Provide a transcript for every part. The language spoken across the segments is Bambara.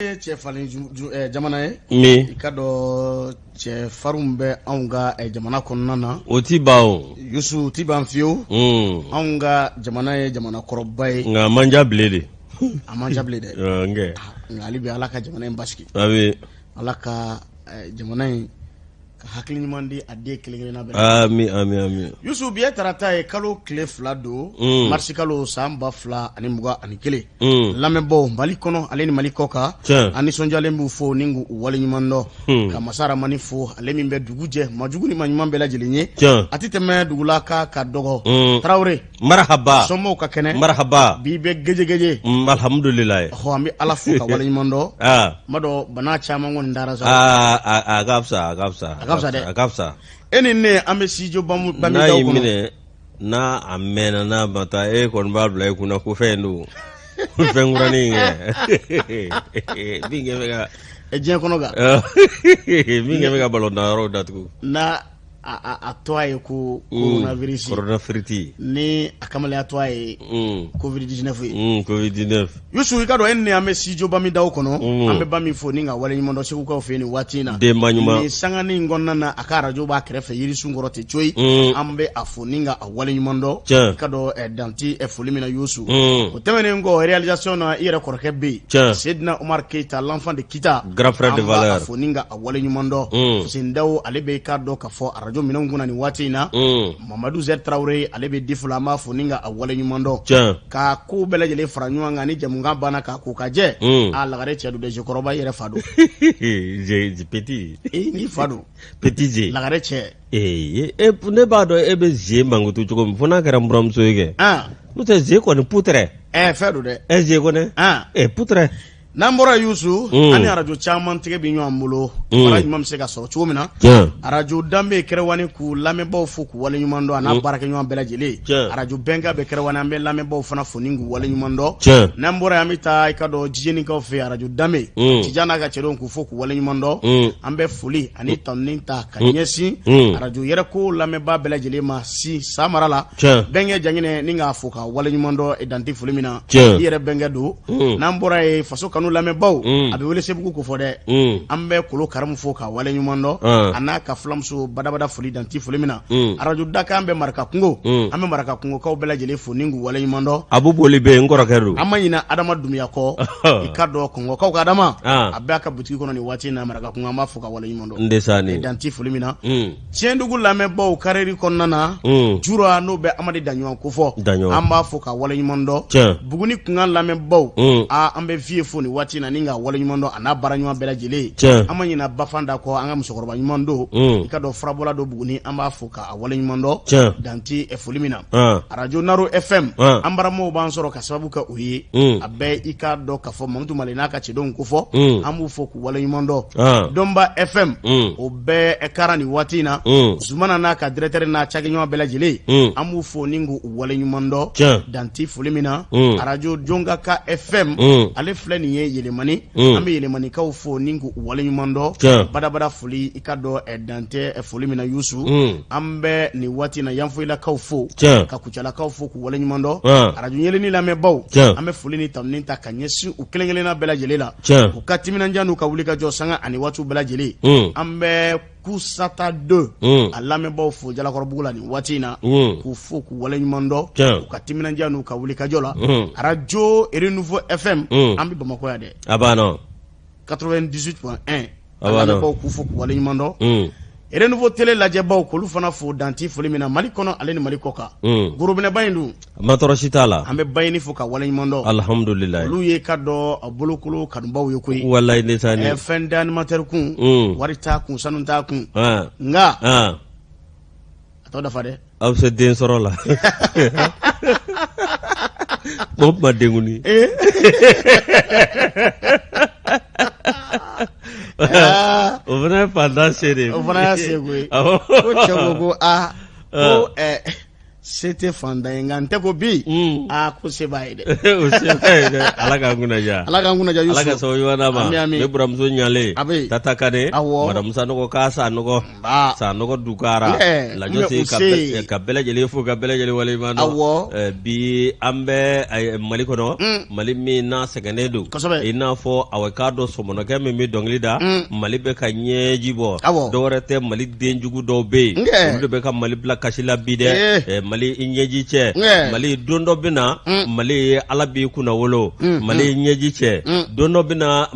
Ye cɛfarin jamana ye. Min? I ka dɔn cɛfarinw bɛ anw ka jamana kɔnɔna na. O ti ban o. Yusu, o ti ban fiyewu. Anw ka jamana ye jamana kɔrɔba ye. Nka a man ca bilen de. A man ca bilen dɛ. Nkɛ. Nka hali bi, Ala ka jamana in basigi. Ami. Ala ka jamana in ka hakili ɲuman di a den kelen kelenna bɛɛ. Ami, ami, ami. Yusu, bi ye tarata ye, kalo tile 2 don, marisi kalo, san 2021. Lamɛnbaw Mali kɔnɔ ale ni Mali kɔ kan, an nisɔndiyalen b'u fo ni k'u waleɲuman dɔn, ka masa Ramani fo, ale min bɛ dugu jɛ maa jugu ni maa ɲuman bɛɛ lajɛlen ye. A tɛ tɛmɛ dugula k'a ka dɔgɔ. Tarawele. Marahaba. Somɔgɔw ka kɛnɛ? Marahaba. Bi bɛ gejegeje. Alhamdulilayi. Ɔhɔ, an bɛ Ala fo ka waleɲuman dɔn. N b'a dɔn bana caman kɔni dara sa. Aa, a ka fisa, a ka fisa. A ka fisa dɛ. A ka fisa. E ni ne, an bɛ studio N'a Bamidaw y'i kɔnɔ. minɛ, n'a a mɛnna, n'a ma taa, e kɔni b'a bila i kunna ko fɛn in don. Fɛn kuranin in kɛ. Min kɛ bɛ ka. Diɲɛ kɔnɔ kan. Min kɛ bɛ ka balontan yɔrɔw datugu. N'a a tɔgɔ ye ko coronavirus. Coronavirus. Ni a kamalenya tɔgɔ ye Covid 19 ye. Covid 19. Yusu, i ka dɔn e ni ne, an bɛ studio Bamidaw kɔnɔ. An bɛ ba min fo ni ka waleɲuman dɔn Segukaw fɛ yen nin waati in na. Denba ɲuman. Nin sanganin in kɔnɔna na, a ka arajo b'a kɛrɛfɛ yirisun kɔrɔ ten coyi. An bɛ a fo ni ka a waleɲuman dɔn. Tiɲɛ. I ka dɔn danti foli min na, Yusu. O tɛmɛnen kɔ, réalisation na, i yɛrɛ kɔrɔkɛ bɛ yen. Tiɲɛ. Seydina Umar Keyita, l'enfant de Kita. Grand frère de An b'a valeur. fo ni ka a waleɲuman dɔn. Fuseni Dawu, ale bɛ i k'a dɔn ka fɔ arajo minɛnw kunna nin waati in na. Mamadu Zɛ Tarawele, ale bɛ difu la, an b'a fo ni ka a waleɲuman dɔn. Ka kow bɛɛ lajɛlen fara ɲɔgɔn kan ni jamukan banna k'a ko ka jɛ. A lagare cɛ don dɛ, Zekɔrɔba, i yɛrɛ fa don. Petit. I n'i fa don. Petit Ze. Lagare cɛ. Ee, ne b'a dɔn e bɛ ze mankutu cogo min, fo n'a kɛra n buramuso ye kɛ. N'o tɛ, ze kɔni putrɛ. Ɛ, fɛn don dɛ. Ɛ, ze kɔni. Ɛ, putrɛ. N'an bɔra, Yusu, an ni arajo caman tɛgɛ bɛ ɲɔgɔn bolo, baara ɲuman bɛ se ka sɔrɔ cogo min na. Arajo Danbe Kɛrɛwani, k'u lamɛnbaaw fo k'u waleɲuman dɔn, a n'a baarakɛɲɔgɔn bɛɛ lajɛlen. Arajo Bɛnkan bɛ Kɛrɛwani, an bɛ lamɛnbaaw fana fo ni k'u waleɲuman dɔn. N'an bɔra, an bɛ taa i ka dɔn Jijenikaw fɛ, arajo Danbe, Tija n'a ka cɛdenw, k'u fo k'u waleɲuman dɔn. An bɛ foli ani tanuni ta ka ɲɛsin arajo Yɛrɛko lamɛnbaa bɛɛ lajɛlen ma si Samara la, bɛnkɛ Jaginɛ, ni k'a fo ka waleɲuman dɔn danti foli min na, i yɛrɛ bɛnkɛ don. N'an bɔra yen, Faso Kanu lamɛnbaw, a bɛ wele Sebugu ko fɔ dɛ, an bɛ Kolo Karimu fo ka waleɲuman dɔn, a n'a ka fulamuso badabada, foli danti foli min na. Arajo Dakan bɛ Maraka kungo, an bɛ Maraka kungokaw bɛɛ lajɛlen fo ni k'u waleɲuman dɔn. Abu Boli bɛ yen, n kɔrɔkɛ don. An ma ɲinɛ Adama Dunbiya kɔ, i ka dɔn Kɔngɔkaw ka Adama, a bɛ a ka butigi kɔnɔ nin waati in na Maraka kungo, an b'a fo ka waleɲuman dɔn. N desa ni. Danti foli min na. Tiɲɛdugu lamɛnbaw karɛri kɔnɔna na, Jura, n'o bɛ Amadi Daɲɔgɔn kofɔ, an b'a fo ka waleɲuman dɔn. Buguni kunkan lamɛnbaw, aa, an bɛ Viye fo nin waati na ni ka waleɲuman dɔn, a n'a baara ɲuman bɛɛ lajɛlen. An ma ɲinɛ Bafanda kɔ, an ka musokɔrɔba ɲuman don, i ka dɔn furabɔla don Buguni, an b'a fo ka waleɲuman dɔn danti foli min na. Arajo Naro FM, an baramaw b'an sɔrɔ ka sababu kɛ o ye. A bɛɛ i k'a dɔn k'a fɔ Mamutu Male n'a ka cɛdenw kofɔ, an b'u fo k'u waleɲuman dɔn. Dɔnba FM, o bɛɛ kara nin waati in na, Zumana n'a ka directeur n'a cakɛɲɔgɔn bɛɛ lajɛlen, an b'u fo ni k'u waleɲuman dɔn danti foli min na. Arajo Jɔnkaka FM, ale filɛ nin ye Yelemani, an bɛ Yelemanikaw fo ni k'u waleɲuman dɔn badabada, foli i ka dɔn dantɛ foli min na. Yusu, an bɛ nin waati in na Yanfoyilakaw fo, ka Kucalakaw fo k'u waleɲuman dɔn. Arajo Yelenni lamɛnbaw, an bɛ foli ni tanuni ta ka ɲɛsin u kelen kelenna bɛɛ lajɛlen la, u ka timinandiya n'u ka wulikajɔ sanga ani waatiw bɛɛ lajɛlen. An bɛ Kusata 2 a lamɛnbaw fo Jalakɔrɔbugu la nin waati in na, k'u fo k'u waleɲuman dɔn u ka timinandiya n'u ka wulikajɔ la. Arajo Renouveau FM, an bɛ Bamakɔ yan dɛ. A banna. 98.1, a lamɛnbaw, k'u fo k'u waleɲuman dɔn. Renouveau Télé lajɛbaw, k'olu fana fo danti foli min na, Mali kɔnɔ ale ni Mali kɔ kan. Gorobinɛba in dun? Ma tɔɔrɔ si t'a la. An bɛ Bayini fo ka waleɲuman dɔn. Alihamudulilayi. Olu ye ka dɔn a bolokolo kanubaw ye koyi. Walayi, ne fɛn tɛ animateur kun, wari t'a kun, sanu t'a kun, nka a tɔ dafa dɛ. Aw bɛ se den sɔrɔ la o kuma denkuni. O fana ye fantan se de ye. O fana y'a se koyi. Ko cɛ ko aa, ko Se tɛ fantan ye nka n tɛ ko bi aa ko se b'a ye dɛ o se b'a ye dɛ ala k'an kunna diya ala k'an kunna diya ala ka sababu ɲuman d'an ma Ami, ami. ne buramuso ɲale A bɛ yen. tata kane Awɔ. madamu sanɔgɔ k'a sanɔgɔ Ba. sanɔgɔ dukara Ɛ, lajɔ n se bɛ ka u se. bɛɛ ka bɛɛ lajɛlen fo ka bɛɛ lajɛlen waleɲuman dɔn Awɔ. Ɛ, bi an bɛ mali kɔnɔ mali min n'a sɛgɛnnen don Kosɛbɛ. i n'a fɔ awa k'a dɔn sɔmɔnɔkɛ min bɛ dɔnkili da mali bɛ ka ɲɛji bɔ Awɔ. dɔwɛrɛ tɛ mali denjugu dɔw bɛ yen Nkɛ. olu de bɛ ka mali bila kasi la bi dɛ Eh. Eh, mali i ɲɛji cɛ Nkɛ. mali don dɔ bɛ na mali ala b'i kunna wolo mali i ɲɛji cɛ don dɔ bɛ na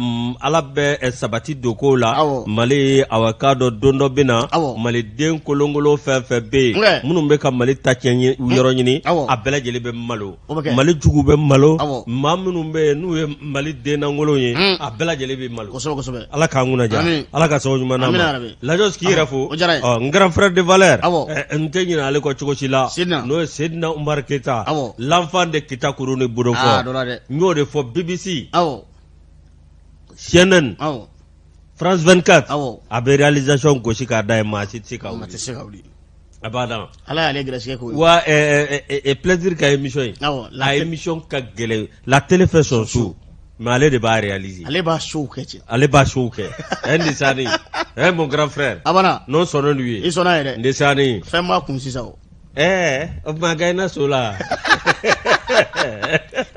ala bɛ eh, sabati don kow la Awɔ. mali awa k'a dɔn don dɔ bɛ na Awɔ. maliden kolonkolon fɛn fɛn bɛ yen Nkɛ. minnu bɛ ka mali ta tiɲɛ yɔrɔ ɲini Awɔ. a bɛɛ lajɛlen bɛ malo O bɛ kɛ. mali jugu bɛ malo Awɔ. maa minnu bɛ yen n'u ye mali dennankolon ye a bɛɛ lajɛlen bɛ malo Kosɛbɛ kosɛbɛ. ala k'an kunna diya Amin. ala ka sababu ɲuman d'an Amina ma yarabi. lajɔs k'i yɛrɛ fo O diyara n ye. Ɔ, n grand frère de valeur Awɔ. n tɛ ɲinɛ ale kɔ cogo si la Sidina. n'o ye Sedina Umar Keyita Awɔ. l'enfant de Kita Kuru ni Aa Bodofɔ dɔ la dɛ. n y'o de fɔ BBC Awɔ. CNN Awɔ. France 24 Awɔ. a bɛ réalisation gosi k'a da ye maa si tɛ se ka Maa wuli tɛ se ka wuli. a b'a dan Ala y'ale gɛrɛsɛgɛ k'o ye. wa plaisir ka émission ye Awɔ, la a émission ka gɛlɛn la télé fait son show mais ale de b'a réaliser Ale b'a show kɛ ten. ale b'a show kɛ ɛ Ndesani ɛ mon grand frère A banna. n'o sɔnna n'u ye I sɔnna yɛrɛ. Ndesani Fɛn b'a kun sisan o. ɛɛ o tuma gagné so la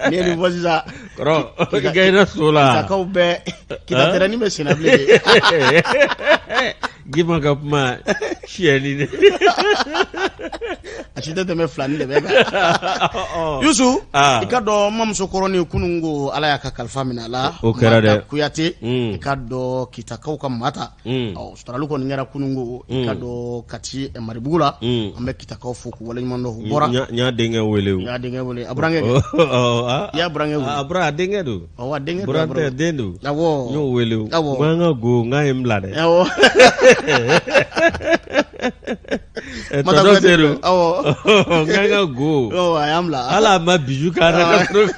N'i ye nin fɔ sisan. kɔrɔ i gagné so la Kitakaw bɛɛ kita tɛrɛni bɛ senna bilen de. Gima ka kuma siyɛni de A si tɛ tɛmɛ filani de bɛ kan. Yusu Ah. i ka dɔn mamuso kɔrɔnin kunun ko ala y'a ka kalifa minɛ a la. O kɛra dɛ. Mata Kuyate Mm. i ka dɔn Kitakaw ka Mata. Ɔ suturali kɔni kɛra kunun ko i ka dɔn Kati Maribugu la. An bɛ Kitakaw fo k'u waleɲuman dɔn u bɔra. N y'a denkɛ wele o I y'a denkɛ wele a burankɛ kɛ. I I y'a burankɛ wele. A bura a denkɛ don Ɔwɔ a denkɛ don, a buran tɛ burankɛ. den don Awɔ. n y'o wele o Awɔ. n ko an ka go n k'a ye n bila dɛ Awɔ. Mata tɔntɔn Kuyate Sedu awɔ. n k'an ka go Awɔ a y'an bila. ala ma biju k'a la ka sɔrɔ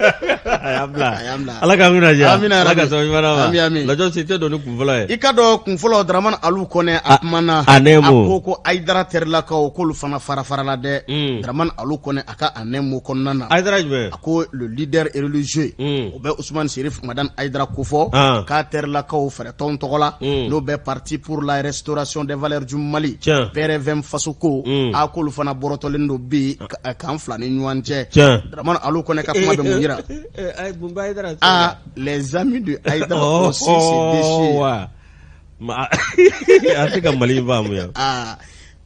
a y'an bila A y'an bila. ala k'an kunna diya Amina ala ka yarabi. sababu ɲuman d'an ma Ami, ami. lajɔ si tɛ don ni kun fɔlɔ ye I ka dɔn kun fɔlɔ Dramane Alu Kɔnɛ a kumana a nɛmu. a ko ko Ayidara terilakaw k'olu fana fara farala dɛ Dramane Alu Kɔnɛ a ka a nɛmu kɔnɔna na Ayidara jumɛn a ko le leader religieux o bɛ Ousmane Serif Madani Ayidara kofɔ Ah. k'a terilakaw fɛrɛtɔn tɔgɔ la n'o bɛ parti pour la restauration des valeurs du Mali Tiɲɛ. PRVM Fasoko a k'olu fana bɔrɔtɔlen don bi k'an fila ni ɲɔgɔn cɛ Tiɲɛ. Dramane Alu Kɔnɛ ka kuma bɛ mun yira mun bɛ Ayidara ah les amis de Ayidara Oh, aussi se déchirent wa a tɛ ka Mali in faamu yan aa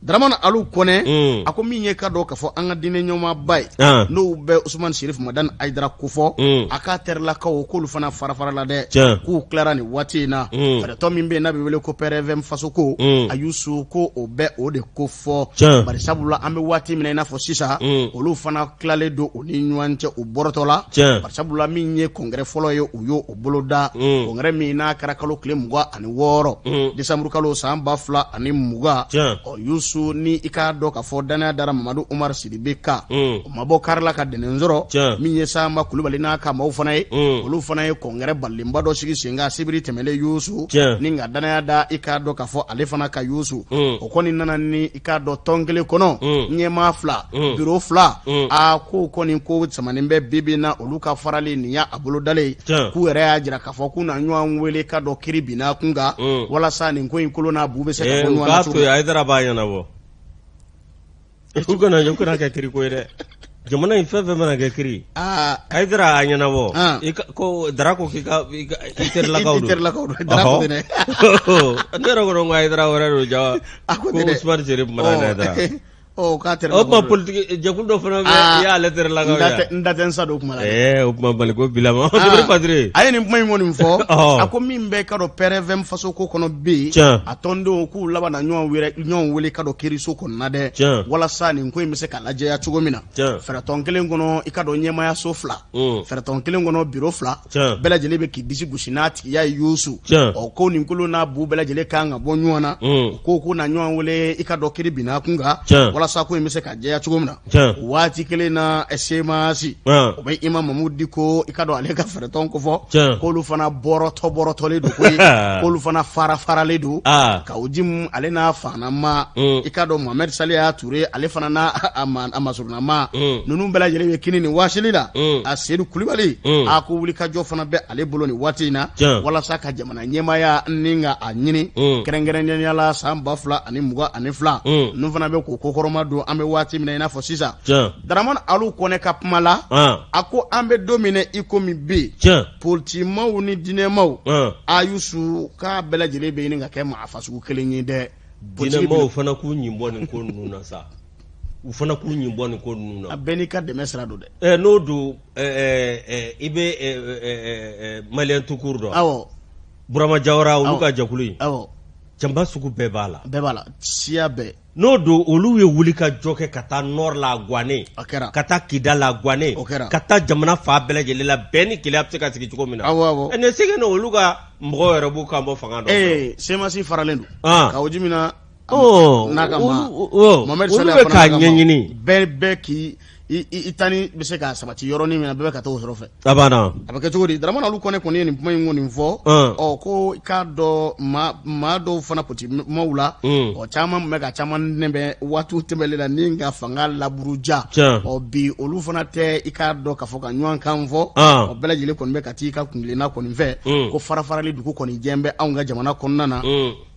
Dramane Alu Kɔnɛ a ko min ye ka dɔn k'a fɔ an ka diinɛ ɲɛmaaba ye Ah. n'o bɛ Usumani Serif Madani Ayidara kofɔ a k'a terilakaw k'olu fana fara farala dɛ Tiɲɛ. k'u tilara nin waati in na fɛɛrɛtɔ min bɛ yen n'a bɛ wele ko PRVM Fasoko a y'u su ko o bɛ o de kofɔ Tiɲɛ. bari sabula an bɛ waati min na i n'a fɔ sisan olu fana tilalen don u ni ɲɔgɔn cɛ u bɔrɔtɔ la Tiɲɛ. bari sabula min ye congrès fɔlɔ ye u y'o boloda congrès min n'a kɛra kalo tile 26 décembre kalo san 2020 Tiɲɛ. ɔ Yusu ni i k'a dɔn k'a fɔ danaya dara Mamadu Umar Sidibe kan o ma bɔ kari la ka dɛnɛn sɔrɔ Tiɲɛ. min ye Sanba Kulubali n'a ka maaw fana ye olu fana ye congrès balilenba dɔ sigi sen kan sibiri tɛmɛnen Yusu Tiɲɛ. ni ka danaya da i k'a dɔn k'a fɔ ale fana ka Yusu o kɔni nana ni i k'a dɔn tɔn kelen kɔnɔ ɲɛmaa fila bureau fila a ko kɔni ko samanen bɛ bi bi in na olu ka farali nin y'a bolo dalen ye Tiɲɛ. k'u yɛrɛ y'a jira k'a fɔ k'u na ɲɔgɔn wele ka dɔn kiri binna kun kan walasa nin ko in kolo n'a bu bɛ se ka bɔ u ɲɔgɔn na k'a cogo to min. yen Ayidara b'a ɲɛnabɔ u kana kɛ kiriko ye dɛ jamana in fɛn fɛn mana kɛ kiri aa Ayidara a ɲɛnabɔ Ah. i ka- ko Dara ko k'i ka i terilakaw I don terilakaw don, Dara ko Ɔhɔ. tɛ dɛ. ne yɛrɛ kɔnɔ ko Ayidara wɛrɛ don ja A ko ko tɛ dɛ. Usumani Serif Madani Ayidara ɔ k'a o terilakaw tuma don. politiki jɛkulu dɔ fana bɛ Aa, i y'ale terilakaw n da ye tɛ- n da tɛ n sa don kuma la dɛ. ɛɛ o tuma Mali ko bilama Ah. Dibiri Padire a ye nin kuma in kɔni fɔ Ɔhɔ. a ko min bɛ ka dɔn PRVM faso ko kɔnɔ bi Tiɲɛ. a tɔndenw k'u laban na ɲɔgɔn wele ɲɔgɔn wele ka dɔn kiriso kɔnɔna dɛ Tiɲɛ. walasa nin ko in bɛ se ka lajɛya cogo min na Tiɲɛ. fɛrɛtɔn kelen kɔnɔ i ka dɔn ɲɛmaayaso fila fɛrɛtɔn kelen kɔnɔ biro fila Tiɲɛ. bɛɛ lajɛlen bɛ k'i disi gosi n'a tigiya ye Yusu Tiɲɛ. ɔ ko nin kolo n'a bu bɛɛ lajɛlen kan ka bɔ ɲɔgɔn na u ko k'u na ɲɔgɔn wele i ka dɔn kiri binna kun kan Tiɲɛ. Walasa ko in bɛ se ka jɛya cogo min na waati kelen na CMAS o bɛ imam Mamudu Diko i ka dɔn ale ka fɛɛrɛtɔn kofɔ k'olu fana bɔrɔtɔ bɔrɔtɔlen don koyi k'olu fana fara faralen don Kawu Jim ale n'a faanama i ka dɔn Mohamed Saliya Ture ale fana n'a a masurunama ninnu bɛɛ lajɛlen bɛ kini nin waasili la a Seyidu Kulubali a ko wulikajɔ fana bɛ ale bolo nin waati in na walasa ka jamana ɲɛmaaya ni ka a ɲini kɛrɛnkɛrɛnnenya la san 2022 ninnu fana bɛ k'o kokɔrɔma don an bɛ waati min na i n'a fɔ sisan Daramani Alu Kɔnɛ ka kuma la a ko an bɛ don min na i komi bi politimaw ni diinɛmaw ayusu k'a bɛɛ lajɛlen bɛ ɲini ka kɛ maa fasugu kelen ye dɛ diinɛmaw fana k'u ɲin bɔ nin ko ninnu na sa u fana k'u ɲin bɔ nin ko ninnu na a bɛɛ n'i ka dɛmɛ sira don dɛ n'o don i bɛ Malien tout court dɔn awɔ Burama Jawara olu ka jɛkulu in awɔ jama sugu bɛɛ b'a la bɛɛ b'a la siya bɛɛ n'o don olu ye wuli ka jɔ kɛ ka taa nord la Guwanen a kɛra ka taa Kidal la Guwanen o kɛra ka taa jamana fan bɛɛ lajɛlen la bɛn ni kelenya bɛ se ka sigi cogo min na awɔ awɔ ɛ ne se ka olu ka mɔgɔw yɛrɛ b'u kan bɔ fanga dɔ ee CMAS faralen don ka o ji min na n'a ka maa Mohamed olu bɛ k'a ɲɛɲini bɛɛ k'i i ta ni bɛ se ka sabati yɔrɔnin min na bɛɛ bɛ ka taa o yɔrɔ fɛ a banna a bɛ kɛ cogo di Dramane Alu Kɔnɛ kɔni ye nin kuma in kɔni fɔ ɔ ko i k'a dɔn maa dɔw fana politimaw la ɔ caman bɛ ka caman nɛbɛ waatiw tɛmɛlen na ni ka fanga laburuja ɔ bi olu fana tɛ i k'a dɔn k'a fɔ ka ɲɔgɔn kan fɔ ɔ bɛɛ lajɛlen kɔni bɛ ka taa i ka kuntilenna kɔni fɛ ko farafarali dugu kɔni jɛn bɛ anw ka jamana kɔnɔna na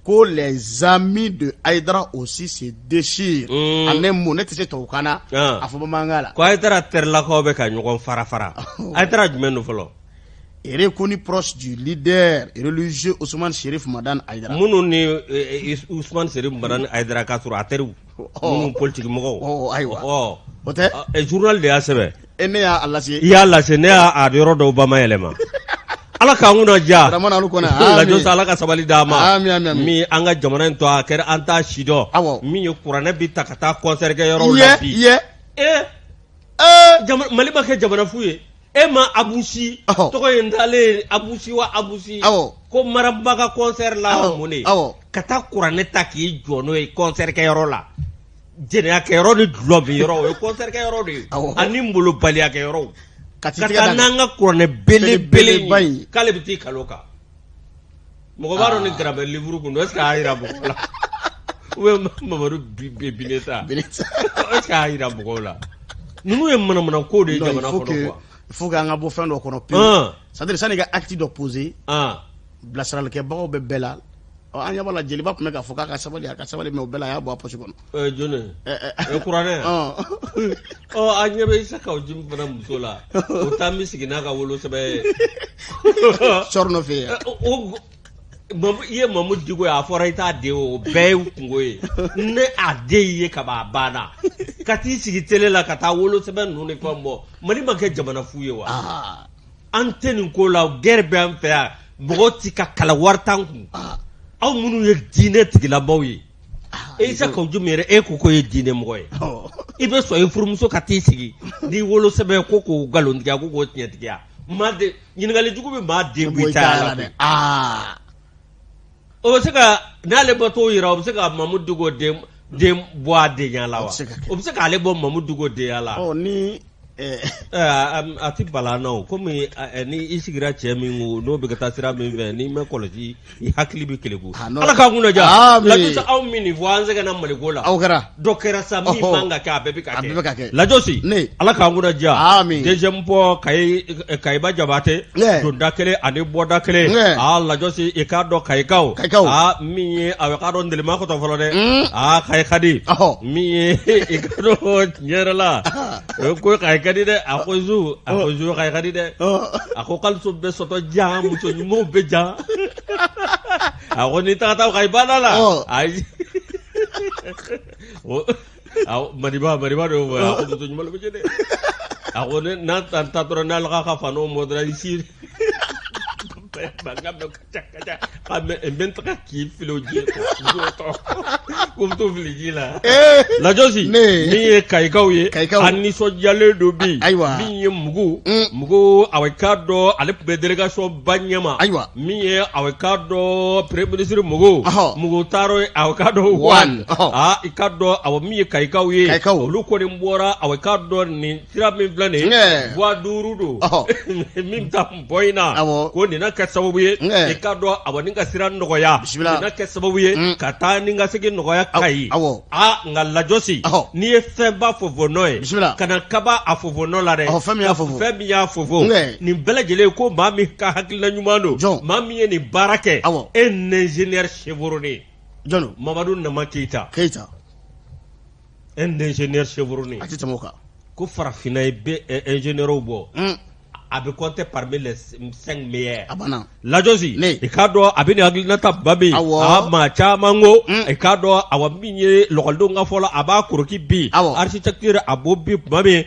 ko les amis de Haïdara aussi se déchirent en un mot ne tɛ se tubabukan na a fɔ bamanankan la ko Haïdara terilakaw bɛ ka ɲɔgɔn fara fara Haïdara jumɛn don fɔlɔ reconnu proche du leader religieux Ousmane Chérif Madani Haïdara minnu ni Ousmane Chérif Madani Haïdara ka surun a teriw minnu politique mɔgɔw ayiwa o tɛ journal de y'a sɛbɛn e ne y'a lase i y'a lase ne y'a yɔrɔ dɔw bamayɛlɛma ala k'an kunna diya Dramane Alu Kɔnɛ lajɔ ala ka sabali d'a ma ami ami ami min an ka jamana in to a kɛra an t'a si dɔn awɔ min ye kuranɛ bi ta ka taa concert kɛ yɔrɔw la bi ye ee Mali ma kɛ jamana fu ye e ma Abusi tɔgɔ ye n talen Abusi wa Abusi awɔ ko maraba ka concert la mun de awɔ ka taa kuranɛ ta k'i jɔ n'o ye concert kɛ yɔrɔ la jɛnɛya kɛyɔrɔ ni dulɔ min yɔrɔ o ye concert kɛ yɔrɔ de ye ani molobaliya kɛ yɔrɔ ka taa n'an ka kuranɛ belebele in k'ale bɛ t'i kalo kan mɔgɔ b'a dɔn ni grammaire livre kun don est ce que a y'a jira mɔgɔw la ou bien Mamadu Bineta est ce que a y'a jira mɔgɔw la ninnu ye manamana ko de ye jamana kɔnɔ quoi il faut que an ka bɔ fɛn dɔ kɔnɔ pewu c'est à dire sani ka acte dɔ poser bilasiralikɛbagaw bɛ bɛɛ la an ɲɛ b'a la jeliba tun bɛ k'a fɔ k'a ka sabali a ka sabali mais o bɛɛ la a y'a bɔ a poche kɔnɔ jɔni kuranɛ ɔ an ɲɛ bɛ Isa Kawu Jim fana muso la o taa min sigi n'a ka wolosɛbɛn ye Sɔrɔnɔ fɛ yen i ye Mamu Diko ye a fɔra i t'a den o bɛɛ ye kunko ye ne a den ye kaban a banna ka t'i sigi télé la ka taa wolosɛbɛn ninnu ni fɛn bɔ Mali ma kɛ jamana fu ye wa an tɛ nin ko la guerre bɛ an fɛ yan mɔgɔ ti ka kalan wari t'an kun aw minnu ye diinɛ tigilamaaw ye Isa Kawu Jim yɛrɛ e ko k'o ye diinɛ mɔgɔ ye i bɛ sɔn i furumuso ka t'i sigi n'i wolosɛbɛn ko k'o nkalontigiya ko k'o tiɲɛtigiya maa de ɲininkali jugu bɛ maa den bɔ i ta la dɛ o bɛ se ka n'ale ma t'o yira o bɛ se ka Mamu Diko den den bɔ a denya la wa o bɛ se k'ale bɔ Mamu Diko denya la ɔ ni a tɛ bala na o komi ni i sigira cɛ min kun n'o bɛ ka taa sira min fɛ n'i ma kɔlɔsi i hakili bɛ keleku ala k'an kunna diya Lajɔsi anw min nin fɔ an sɛgɛnna Maliko la aw kɛra dɔ kɛra sa min man ka kɛ a bɛɛ bɛ ka a bɛɛ bɛ ka kɛ Lajɔsi ne ala k'an kunna diya ami deuxième pont Kayi Kayiba Jabate donda kelen ani bɔda kelen aa Lajɔsi i k'a dɔn Kayikaw Kayikaw aa min ye a k'a dɔn Ndelema kɔtɔ fɔlɔ dɛ aa Kayi ka di min ye i k'a dɔn tiɲɛ yɛrɛ la ko Kayi ka di dɛ a ko zu a ko zu Kayi ka di dɛ a ko kaliso bɛ sɔtɔ jan muso ɲumanw bɛ jan a ko n'i taga Kayi bada la ayi Madiba Madiba de y'o fɔ a ko muso ɲuman bɛ jɛ dɛ a ko n'a ta dɔrɔn n'ale ka ka fanaw mɔ dɔrɔn i si Mankan bɛ ka ca ka n bɛ taga k'i fili o ji tɔ ko bɛ t'o fili ji la lajɔsi min ye kayikaw ye a nisɔndiyalen don bi ayiwa min ye mugu mugu awa i k'a dɔn ale tun bɛ délégation ba ɲɛma ayiwa min ye awa i k'a dɔn premier ministre mugu mugu taaro awa i k'a dɔn wan aa i k'a dɔn awa min ye kayikaw ye olu kɔni bɔra awa i k'a dɔn nin sira min filɛ nin ye voie 5 don min bɛ taa pont in na ko nin na kɛ sababu ye i k'a dɔn awa ni ka sira nɔgɔya nin na kɛ sababu ye mm. ka taa ni ka segin nɔgɔya Kayi aa nka lajɔsi n'i ye fɛnba fofo nɔ ye kana kaba a fofo nɔ la dɛ fɛn min y'a fofo nin bɛɛ lajɛlen ko maa min ka hakilina ɲuman don maa min ye nin baara kɛ un ingénieur chevronné Mamadu Nama Keyita Keyita un ingénieur chevronné a tɛ tɛmɛ o kan ko farafinna ye bɛ ingénieur bɔ a bɛ compter parmi les 5 meilleurs a banna lajɔsi i k'a dɔn a bɛ nin hakilinata ba min a maa caman ko i k'a dɔn awa min ye lɔgɔlidenw ka fɔ la a b'a koroki bi architecture a b'o bi tuma min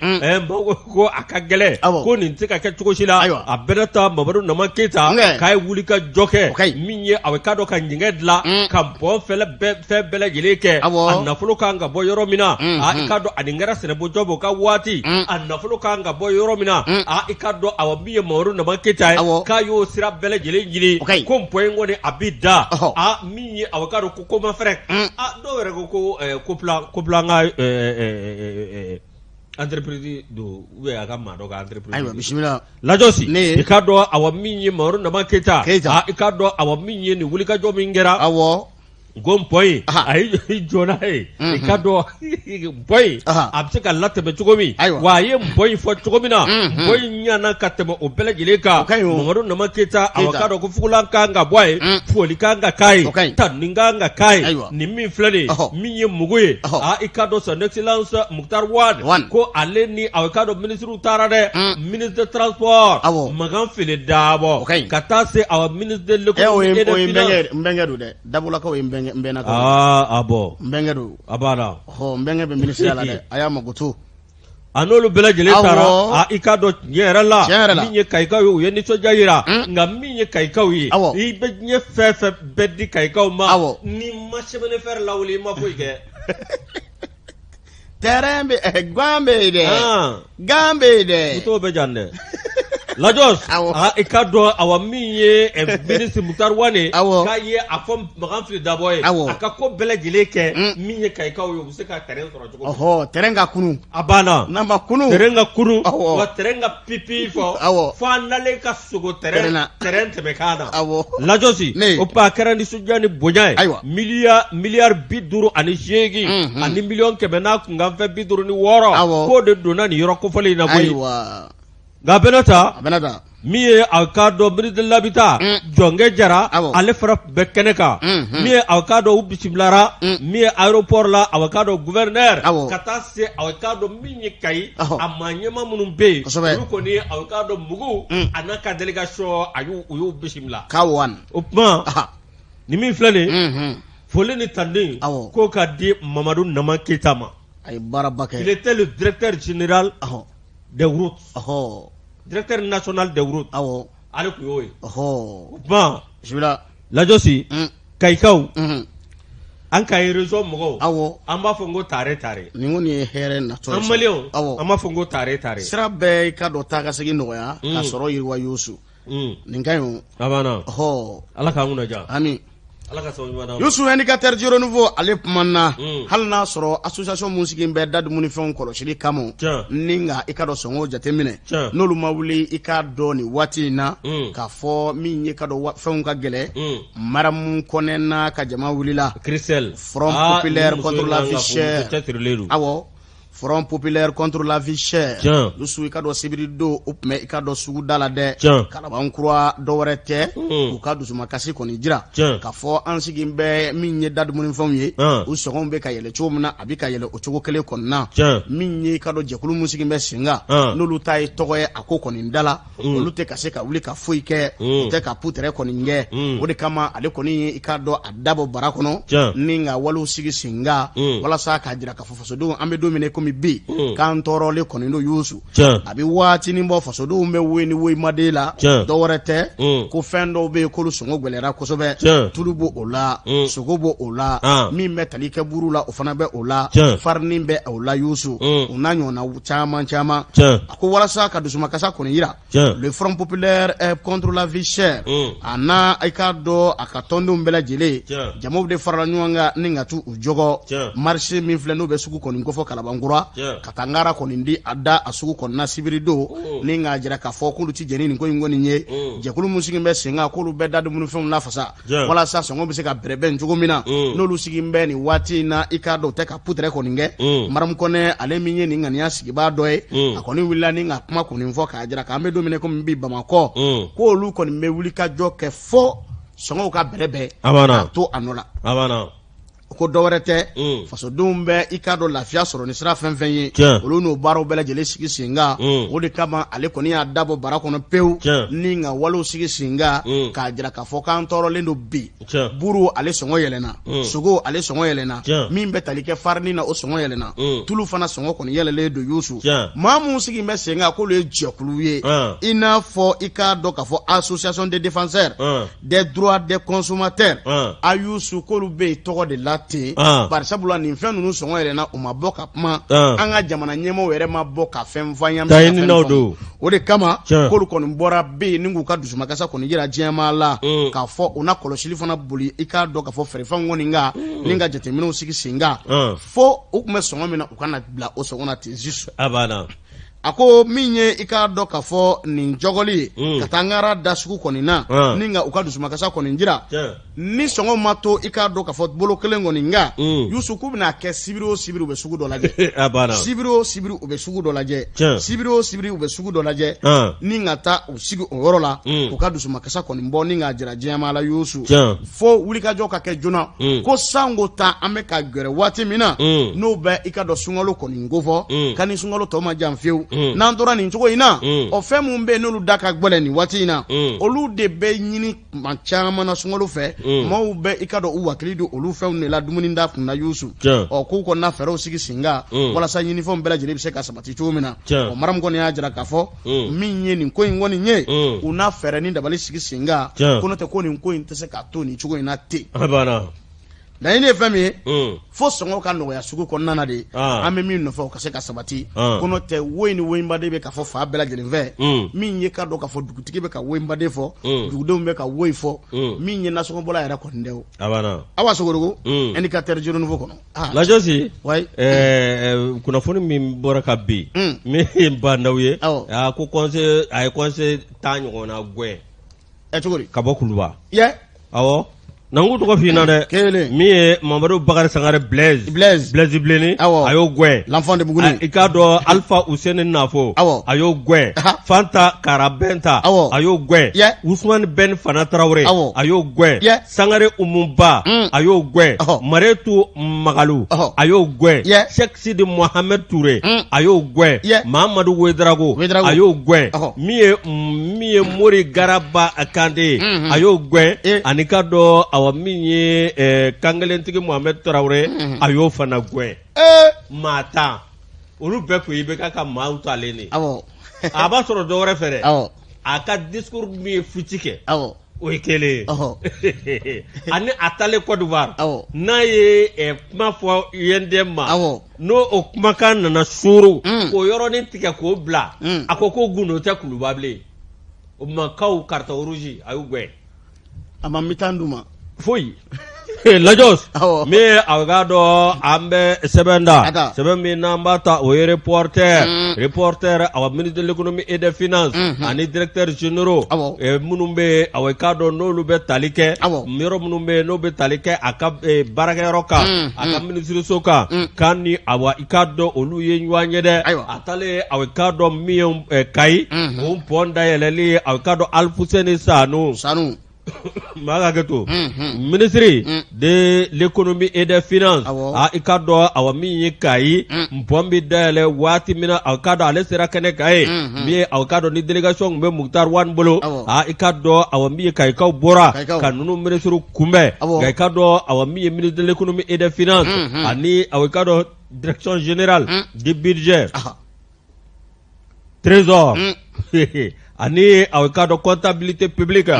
maaw ko a ka gɛlɛn ko nin tɛ ka kɛ cogo si la a bɛɛ n'a ta Mamadu Nama Keyita k'a ye wuli ka jɔ kɛ min ye awa i k'a dɔn ka ɲɛgɛn dilan ka pont fɛlɛ fɛn bɛɛ lajɛlen kɛ a nafolo kan ka bɔ yɔrɔ min na a i k'a dɔn a nin kɛra Sɛnɛbo Jɔbu ka waati a nafolo kan ka bɔ yɔrɔ min na a i k'a dɔn awa min ye Mamadu Nama Keyita ye k'a y'o sira bɛɛ lajɛlen ɲini ko pont in kɔni a bɛ da a min ye awa k'a dɔn ko Komafrec a dɔw yɛrɛ ko ko Koplan ka entreprise don ou bien a ka maa dɔ ka entreprise ayiwa bisimila lajɔsi i k'a dɔn awa min ye Mamadu Nama Keyita i k'a dɔn awa min ye nin wulikajɔ min kɛra awɔ ko pont in a ye jɔ n'a ye i k'a dɔn pont in a bɛ se ka latɛmɛ cogo min wa a ye pont in fɔ cogo min na pont in ɲana ka tɛmɛ o bɛɛ lajɛlen kan Mamadu Nama Keyita awa k'a dɔn ko fugulan kan ka bɔ a ye foli kan ka k'a ye tanuni kan ka k'a ye nin min filɛ nin ye min ye mugu ye aa i k'a dɔn son excellence Moctar Ouane ko ale ni awa i k'a dɔn minisiriw taara dɛ ministre de transport Makan Fili Dabɔ ka taa se awa ministre de l'économie et des finances n bɛnkɛ don dɛ Dabolakaw ye n bɛnnakaw aa a bɔ n bɛnkɛ don a banna ɔ n bɛnkɛ bɛ minisiriya la dɛ a y'a mago to a n'olu bɛɛ lajɛlen taara a i k'a dɔn tiɲɛ yɛrɛ la min ye kayikaw ye u ye nisɔndiya jira nka min ye kayikaw ye i bɛ diɲɛ fɛn fɛn bɛɛ di kayikaw ma n'i ma chemin de fer lawuli i ma foyi kɛ terrain bɛ eh, gan bɛ yen dɛ ah. gan bɛ yen dɛ mutow bɛ jan dɛ lajɔs i k'a dɔn awa min ye eh, ministre Moctar Ouane k'a ye a fɔ Makan Fili Dabɔ ye a ka ko bɛɛ lajɛlen kɛ mm. min ye kayikaw ye u bɛ se ka terrain sɔrɔ cogo min ɔhɔ terrain ka kunu a banna n'a ma kunu terrain ka kunu wa terrain ka pipi fɔ fo an nalen ka sogo terrain na terrain tɛmɛkan na awɔ lajɔsi o ba kɛra nisɔndiya ni bonya ye ayiwa miliyari 58 ani miliyɔn 100 n'a kunkanfɛn 56 awɔ k'o de donna nin yɔrɔ kofɔlen in na koyi ayiwa nka a bɛna ta a bɛna ta min ye a k'a dɔn ministre de l'habitat Jɔnkɛ Jara ale fana tun bɛ kɛnɛ kan min ye a k'a dɔn u bisimilara min ye aéroport la a k'a dɔn gouverneur ka taa se a k'a dɔn min ye Kayi a maa ɲɛmaa minnu bɛ yen olu kɔni a k'a dɔn Mugu a n'a ka délégation a y'u u y'u bisimila ka wan o tuma nin min filɛ nin ye foli ni tanuni k'o ka di Mamadu Nama Keyita ma a ye baaraba kɛ il était le directeur général des routes directeur national des routes awɔ ale tun y'o ye ɔhɔ o tuma bisimila lajɔsi kayikaw an Kayi région mɔgɔw awɔ an b'a fɔ n ko tare tare nin kɔni ye hɛrɛ natɔ an maliyɛnw awɔ an b'a fɔ n ko tare tare sira bɛɛ i k'a dɔn taa ka segin nɔgɔya ka sɔrɔ yiriwa Yusu nin ka ɲi o a banna ɔhɔ ala k'an kunna diya ami ala ka sababu ɲuman d'an ma Yusu indicateur du renouveau ale kumana hali n'a sɔrɔ association mun sigilen bɛ da dumunifɛnw kɔlɔsili kama ni nka i k'a dɔn sɔngɔw jateminɛ n'olu ma wuli i k'a dɔn nin waati in na k'a fɔ min ye k'a dɔn fɛnw ka gɛlɛn Maramu Kɔnɛ n'a ka jama wulila Christelle Front populaire contre la vie chère awɔ Front populaire contre la vie chère Yusu i k'a dɔn sibiri don o tun bɛ i k'a dɔn sugu da la dɛ Kalabankura dɔwɛrɛ tɛ u ka dusumakasi kɔni jira k'a fɔ an sigi bɛ min ye da dumunifɛnw ye u sɔngɔw bɛ ka yɛlɛ cogo min na a bɛ ka yɛlɛ o cogo kelen kɔnɔna min ye i k'a dɔn jɛkulu min sigi bɛ sen kan n'olu ta ye tɔgɔ ye a ko kɔni da la olu tɛ ka se ka wuli ka foyi kɛ u tɛ ka putɛrɛ kɔni kɛ o de kama ale kɔni ye i k'a dɔn a da bɔ bara kɔnɔ ni ka walew sigi sen kan walasa k'a jira k'a fɔ fasodenw an bɛ don min na komi komi bi k'an tɔɔrɔlen kɔni don Yusu a bɛ waatinin bɔ fasodenw bɛ woyi ni woyimade la dɔ wɛrɛ tɛ ko fɛn dɔw bɛ yen k'olu sɔngɔ gɛlɛyara kosɛbɛ tulu b'o o la sogo b'o o la min bɛ tali kɛ buru la o fana bɛ o la farini bɛ o la Yusu o n'a ɲɔgɔnna caman caman a ko walasa ka dusumakasa kɔni jira le front populaire contre la vie chère a n'a i k'a dɔn a ka tɔndenw bɛɛ lajɛlen jamaw de farala ɲɔgɔn kan ni ka t'u jɔgɔ marché min filɛ n'o bɛ sugu kɔni kofɔ kalabankura ka taa ngara kɔni di a da a sugu kɔnɔna sibiri don ni k'a jira k'a fɔ k'olu tɛ jɛn ni nin ko in kɔni ye jɛkulu min sigilen bɛ sen kan k'olu bɛ da dumunifɛnw lafasa walasa sɔngɔ bɛ se ka bɛrɛbɛn cogo min na n'olu sigilen bɛ nin waati in na i k'a dɔn u tɛ ka putɛrɛ kɔni kɛ Maramu Kɔnɛ ale min ye nin ŋaniya sigibaa dɔ ye a kɔni wulila ni ka kuma kɔni fɔ k'a jira k'an bɛ don min na komi bi Bamakɔ k'olu kɔni bɛ wuli ka jɔ kɛ fo sɔngɔw ka bɛrɛbɛn k'a to a nɔ la. Ko dɔ wɛrɛ tɛ fasodenw bɛ i k'a dɔn lafiya sɔrɔ ni sira fɛn fɛn ye olu n'o baaraw bɛɛ lajɛlen sigi sen kan o de kama ale kɔni y'a dabɔ bara kɔnɔ pewu ni ka walew sigi sen kan k'a jira k'a fɔ k'an tɔɔrɔlen don bi buru ale sɔngɔ yɛlɛnna sogo ale sɔngɔ yɛlɛnna min bɛ tali kɛ farini na o sɔngɔ yɛlɛnna tulu fana sɔngɔ kɔni yɛlɛlen don Yusu maa minnu sigilen bɛ sen kan k'olu ye jɛkulu ye i n'a fɔ i k'a dɔn k'a fɔ association des défenseurs des droits des consommateurs AYUSU k'olu bɛ yen tɔgɔ de la ten bari sabula nin fɛn ninnu sɔngɔ yɛlɛnna u ma bɔ ka kuma an ka jamana ɲɛmaaw yɛrɛ ma bɔ ka fɛn fɔ an ye don o de kama k'olu kɔni bɔra bɛ yen ni k'u ka dusumakasa kɔni jira diɲɛmaa la k'a fɔ u na kɔlɔsili fana boli i k'a dɔn k'a fɔ feerefɛnw kɔni kan ni ka jateminɛw sigi sen kan fo u tun bɛ sɔngɔ min na u kana bila o sɔngɔ na ten juste a banna a ko min ye i k'a dɔn k'a fɔ nin jɔgɔli ye ka taa ngara da sugu kɔni na ni ka u ka dusumakasa kɔni jira ni sɔngɔ ma to i k'a dɔn k'a fɔ bolo kelen kɔni kan Yusu k'u bɛna kɛ sibiri o sibiri u bɛ sugu dɔ lajɛ sibiri o sibiri u bɛ sugu dɔ lajɛ sibiri o sibiri u bɛ sugu dɔ lajɛ ni ka taa u sigi o yɔrɔ la u ka dusumakasa kɔni bɔ ni k'a jira diɲɛmaa la Yusu fo wulikajɔ ka kɛ joona mm. ko sanko ta an bɛ ka gɛrɛ waati min na mm. n'o bɛ i k'a dɔn sunkalo kɔni kofɔ mm. ka ni sunkalo tɔ man jan fiyewu n'an tora nin cogo in na ɔ fɛn minnu bɛ yen n'olu da ka gɛlɛn nin waati in na olu de bɛ ɲini tuma caman na sunkalo fɛ maaw bɛ i k'a dɔn u hakili don olu fɛnw de la dumuni da kun na Yusu ɔ k'u kɔni na fɛɛrɛw sigi sen kan walasa ɲinifɛnw bɛɛ lajɛlen bɛ se ka sabati cogo min na ɔ Maramu kɔni y'a jira k'a fɔ min ye nin ko in kɔni ye u na fɛɛrɛ ni dabali sigi sen kan ko n'o tɛ ko nin ko in tɛ se ka to nin cogo in na ten laɲini ye fɛn min ye fo sɔngɔ ka nɔgɔya sugu kɔnɔna na de an bɛ min nɔfɛ o ka se ka sabati ko n'o tɛ woyi ni woyinbaden bɛ ka fɔ fan bɛɛ lajɛlen fɛ min ye k'a dɔn k'a fɔ dugutigi bɛ ka woyinbaden fɔ dugudenw bɛ ka woyi fɔ min ye nasɔngɔbɔla yɛrɛ kɔni tɛ o awa Sogorogo indicateur du renouveau kɔnɔ Lajɔsi kunnafoni min bɔra ka bin min ye Ba Ndaw ye a ko a ye conseiller 10 ɲɔgɔnna gɛn cogo di ka bɔ Kuluba awɔ na n k'u tɔgɔ f'i ɲɛna dɛ kelen min ye Mamadu Bakari Sangare Blaise Blaise Blaise Bilenni a y'o gɛn l'enfant de Buguni i k'a dɔn Alpha Useni Nafo a y'o gɛn Fanta Karabɛnta a y'o gɛn Usumani Ben Fana Tarawele a y'o gɛn Sangare Umuba mm. a y'o gɛn Maretu Magalu a y'o gɛn Cheikh Sidi Mohamed Touré mm. a y'o gɛn Mahamadu Wedrago a y'o gɛn min ye mm, min ye Mori Garaba Kante ye mm-hmm. a y'o gɛn eh. ani k'a dɔn awa min ye eh, kankelentigi Mohamed Traoré mm-hmm. a y'o fana gɛn eh. maa 10 olu bɛɛ kun IBK ka maaw talen de a b'a sɔrɔ dɔ wɛrɛ fɛ dɛ a ka discours min ye fuite kɛ o ye kelen ye ani a taalen Côte d'Ivoire n'a ye eh, kuma fɔ UNDM ma n'o o kumakan nana suuru mm. k'o yɔrɔnin tigɛ k'o bila mm. a ko ko gundo tɛ kuluba bilen o makaw carton rouge a y'u gɛn a ma mi-temps d'u ma foyi Lajɔs min a k'a dɔn an bɛ sɛbɛn da sɛbɛn min n'an b'a ta o ye reporter mm. reporter awa ministre de l'économie et des finances mm-hmm. ani directeurs généraux minnu bɛ awa i k'a dɔn n'olu bɛ tali kɛ yɔrɔ minnu bɛ n'o bɛ tali kɛ a ka baarakɛyɔrɔ kan mm, a ka mm. minisiriso kan mm. k'a ni awa i k'a dɔn olu ye ɲɔgɔn ye dɛ a taalen awa i k'a dɔn min ye Kayi mm-hmm. o pont dayɛlɛli awa i k'a dɔn Alifuseni Sanu Sanu Maa ka hakɛ to ministre de l'économie et des finances a i k'a dɔn awa min ye Kayi pont bɛ dayɛlɛ waati min na a k'a dɔn ale sera kɛnɛ kan yen min ye a k'a dɔn ni délégation tun bɛ Moctar Ouane bolo a i k'a dɔn awa min ye Kayikaw bɔra ka ninnu ministre kunbɛn nka i k'a dɔn awa min ye ministre de l'économie et des finances ani awa i k'a dɔn Direction générale du budget, trésor ani aw k'a dɔn comptabilité publique,